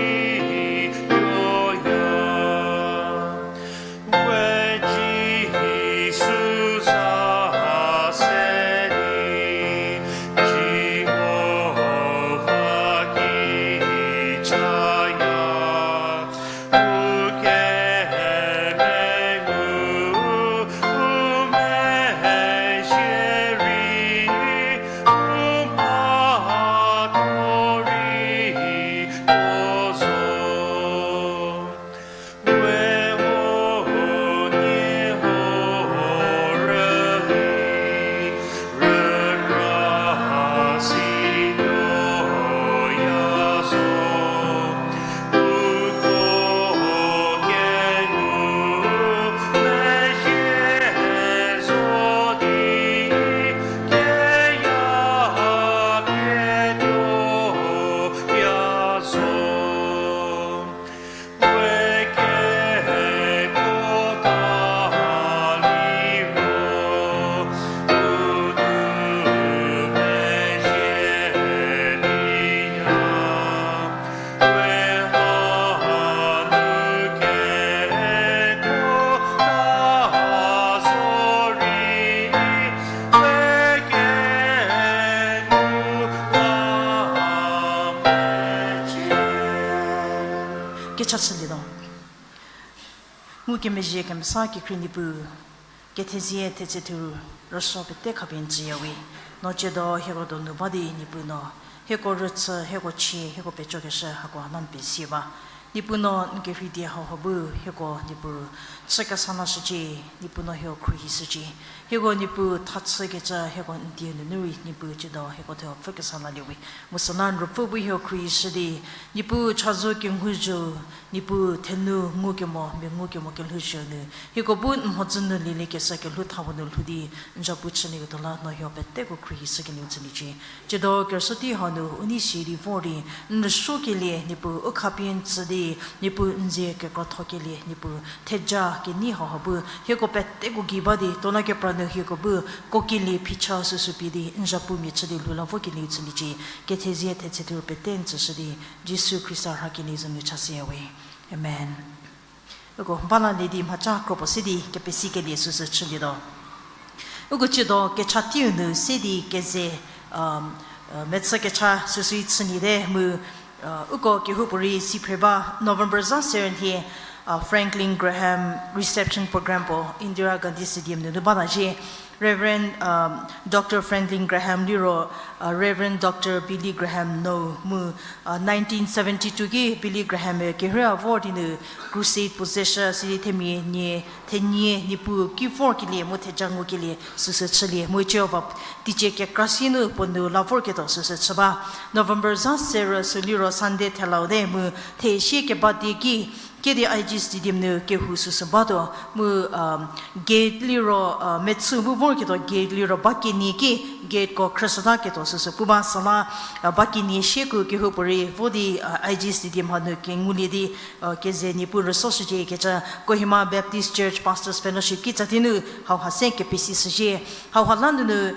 chülietuo. Ngukemezhie kemesa kekhrie Niepuu, kethezie thetse thu rüsuo pete khapie n tsüyawe. No tsiedo hieko donu ba di Niepuu no, hieko rüchü, hieko chie, hieko pecokeshü hako a n pezie ba. Niepuu no n kerhei die hauha bu hieko Niepuu chü kesa lashücie, Niepuu no hieko khruohishücie. Hieko Niepuu thachükecü hieko n die nunu rei Niepuu tsiedo hieko thuo pfü kesa laliewe. Mu süla n ruopfü bu hieko khruohishü di, Niepuu chazou kenguzieu, Niepuu thenu ngukemo, mia ngukemo kelhouzhieu nu, hieko bu n mhodzü nu lieliekeshü kelhou thau nu lhou di, n zapu chülieketuo la no hieko peteko khruohishü kenieu tsüliecie. Tsiedo kerüsuo tei hau nu u nei si di vor di, n rüsuokelie Niepuu u khapie n tsü di, Niepuu n zie kekrothokelie Niepuu theja kenei hauha bu hieko peteko gei ba di, tuo la kepra nu hieko bu kuokelie phicha süsü pie di n zapumia chü di lhou la vo kenieu tsüliecie. Kethezie thetse thu pete n tsüshü di, Jisu Khrista rhakelie za nu chashüyawe. Amen. Uko ba lalie di mhaca kro puo se di kepesikelie süsü chülietuo. Uko tsiedo kecha teiu nu se di keze, mechü kecha süsü chüliete mu, uko kehoupuorei si phre ba November za serü nhie, Franklin Graham reception program puo Indira Gandhi Stadium nunu bata zhie. Reverend Doctor Franklin Graham liro, Reverend Doctor Billy Graham no mu, nineteen seventy-two ki Billy Graham-e kerhei a vor di nu crusade puo zeshü sidi themia nie thenie Niepuu ki vorkelie mu theja ngukelie süsü chülie mu Jihova teicie kekra si nu puo nu la vorketuo süsü chü ba. November za serü sü liro Sunday thelau te mu thesie keba die ki, kedi I G Stadium nu kehou süsü batuo mu, gate liro, mechü bu vorketuo gate liro ba kenie ki, gateko khrüshütaketuo süsü pu ba süla, ba kenie sieko kehoupuorei vo di, I G Stadium hanu kengulie di, keze Niepuu rüsuoshücie kecü Kohima Baptist Church Pastors Fellowship kitsa di nu hauha se kepesishücie. Hauha la nunu,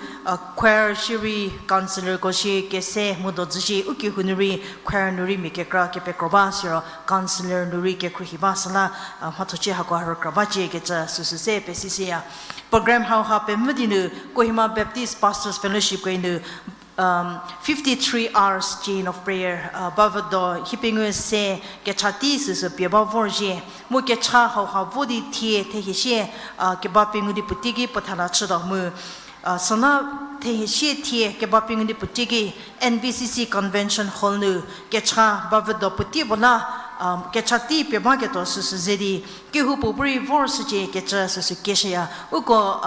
choir shierei councillorko shie kese mu dodzü shie ukehou nu rei choir nu rei mia kekra kepekro ba siro councillor nu rei kekhruohi ba süla, mhathocie hako rükra bacie kecü süsü se pesishüya. Program hauha pemvü di nu Kohima Baptist Pastors Fellowship ko nu, fifty-three hours chain of prayer, bavüdo hiepengou se kecha tei süsü pie ba vorzhie. Mu kecha hauha vo di thie thehiesie, keba pengou di puotei ki puo thela chütuo mu, süla thehiesie thie keba pengou di puotei ki N B C C Convention Hall nu kecha bavüdo puotei puo la, kecha tei pie baketuo süsü ze di, kehoupuo bu rei vorshücie kecü süsü kieshüya. Uko,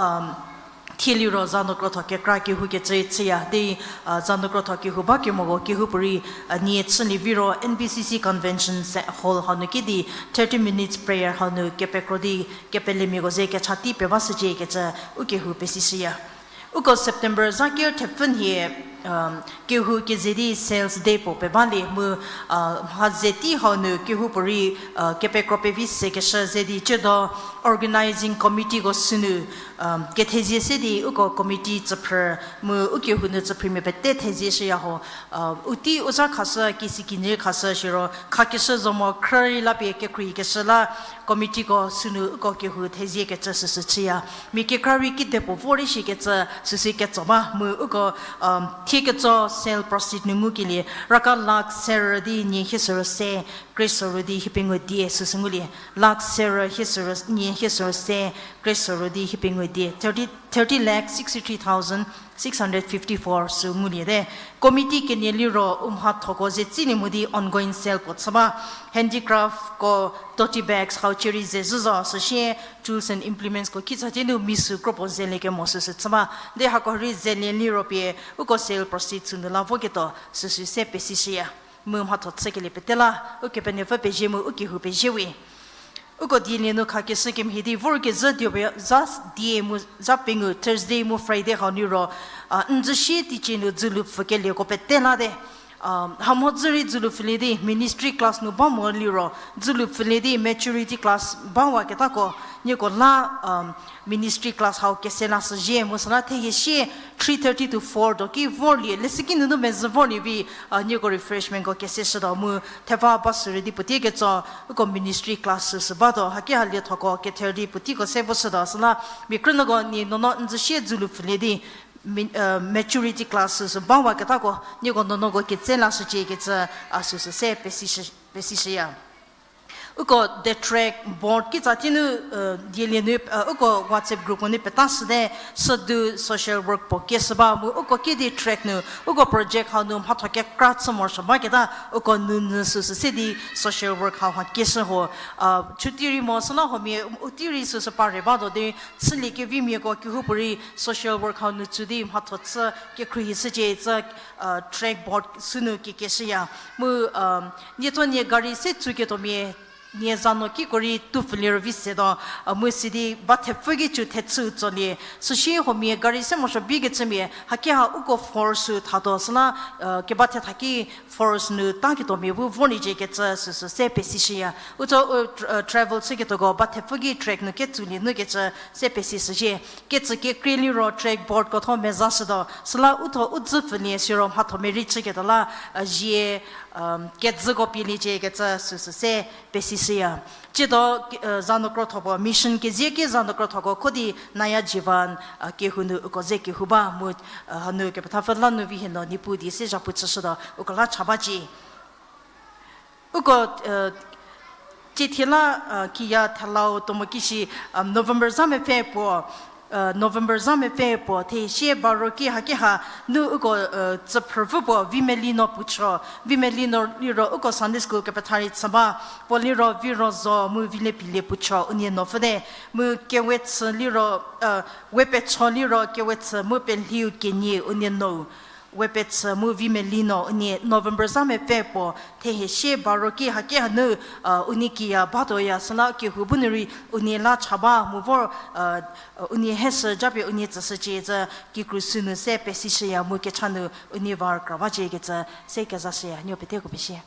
thie liro za nu krotho kekra kehou kecü chüya di, za nu krotho kehou ba kemoko kehoupuorei, nie chülie viro N B C C Convention Hall hanu ki di thirty minutes prayer hanu kepekro di kepelemiako ze kecha tei pie bashücie kecü ukehou pesishüya. Uko September za ker thepfü nhie, kehou keze di sales day puo pie balie mu, mha ze tei hau nu kehoupuorei, kepekro pevi sekeshü ze di tsiedo organizing committeeko sünu, kethezie se di uko committee tsüphrü mu ukehou nu tsüphrümia pete thezie shüya ho, u tei u za khashü, kisi kinyi khashü siro khakeshü zo mo khrü rei la pie kekreikeshü la committeeko sünu uko kehou thezie kecü süsü chüya. Mia kekra rei kidepuo vor rei shikecü süsü ketso ba mu uko, thie ketso sale proceed nu ngukelie raka lakh serü di nie hie serü se, kre serü di hiepengou die süsü ngulie. Lakh serü hie serü, nie hie serü se, kre serü di hiepengou die, thirty, thirty lakh sixty-three thousand six hundred fifty-four sü nguliete. Committee kenie liro u mhathoko ze tsilie mo di ongoing sale puo chü ba, handicraftko, tote bags hau cierei ze zhü zo, süsie tools and implementsko kitsa tie nu mi sü kropuo zelie kemo süsü chü ba. Di hako rei zelie liro pie uko sale proceed sünu la voketuo süsü se pesishüya. Mu mhatho chükelie pete la, Ukepenuopfü pezie mu ukehou pezie we. Uko dielie nu khakeshü kemhie di vorkezhü tuo pie za die mu za pengou Thursday mu Friday hau liro, n zhüsie teicie nu dzülu pfükelieko pete la te. Hamhodzü rei dzülu pfülie di ministry class nu ba mo liro, dzülu pfülie di maturity class bawaketako, nieko la, ministry class hau kese lashüzhie mu süla thehiesie three thirty to four do ki vorlie, lesüki nunu mezhü vorlie vi, nieko refreshmentko kese shütuo mu theva ba sürü di puotei ketso, uko ministry class süsü batuo, haki ha liethoko kether di puoteiko se vo shütuo süla, mia krünuoko nie nuonuo n zhüsie dzülu pfülie di, maturity class süsü bawaketako, nieko nuonuoko ketse lashücie kecü, a süsü se pesishü, pesishüya. Uko the track board kitsa tinu, dielie nu, uko WhatsApp group nu peta shüte, südu social work puo kieshü ba mu uko kidi track nu, uko project hau nu mhatho kekra chü morosuo baketa, uko nunu süsü se di social work hau ha kieshü ho. Chuti rei mo süla huomia, u tei rei süsü par re ba do di, chülie kevimiako kehoupuorei social work hau nu tsü di mhatho chü kekhruohi shücie icü, track board sünu kekieshüya. Mu, niethonie gari se tsuketuomia, nie za no kiko rei tu pfülie rüvi se do, mu sidi ba thepfü ki cü thechüu tsolie. Süsie huomia gari se morosuo bikecümia, haki ha uko force-u thatuo süla, keba thetha ki force nu taketuomia bu vorliecie kecü süsü se pesishüya. Utso, travel chüketuoko ba thepfü ki track nu ketsulie nu kecü se pesishücie. Kecü kekrie liro track boardko tho mezashütuo. Süla utho u dzü pfülie siro mhatho merei chüketuo la, zie, kedzüko pieliecie kecü süsü se pesishüya. Tsiedo, za nu krotho puo mission kezie ki za nu krothoko kho di Naya Jivan, kehou nu uko ze kehou ba mu, hanu kepethapfü la nu vi hie no Niepuu die se zhapu chüshütuo uko la cha bacie. Uko, tsie thie la, kiya thelau tuo mo kishi, November za mepfü puo, November za mepfü puo thie sie baro ki haki ha nu uko, tsüphrüpfü puo Vimeli no puo cho, Vimeli no liro uko Sunday school kepetha rei chü ba, puo liro Virozo mu Vilepilie puo cho unie no pfüte, mu kewechü liro, Wepetsho liro kewechü mu Pelhiu Kenie unie nou, Wepetsü mu Vimeli no unie November za mepfü puo thie sie baro ki haki ha nu, unie kiya batuoya süla kehou bu nu rei unie la cha ba mu vor, unie heshü japie unie tsüshücie icü kikru sünu se pesishüya mu kecha nu unie va rükra bacie kecü se kezashüya, nieko peteko pesie.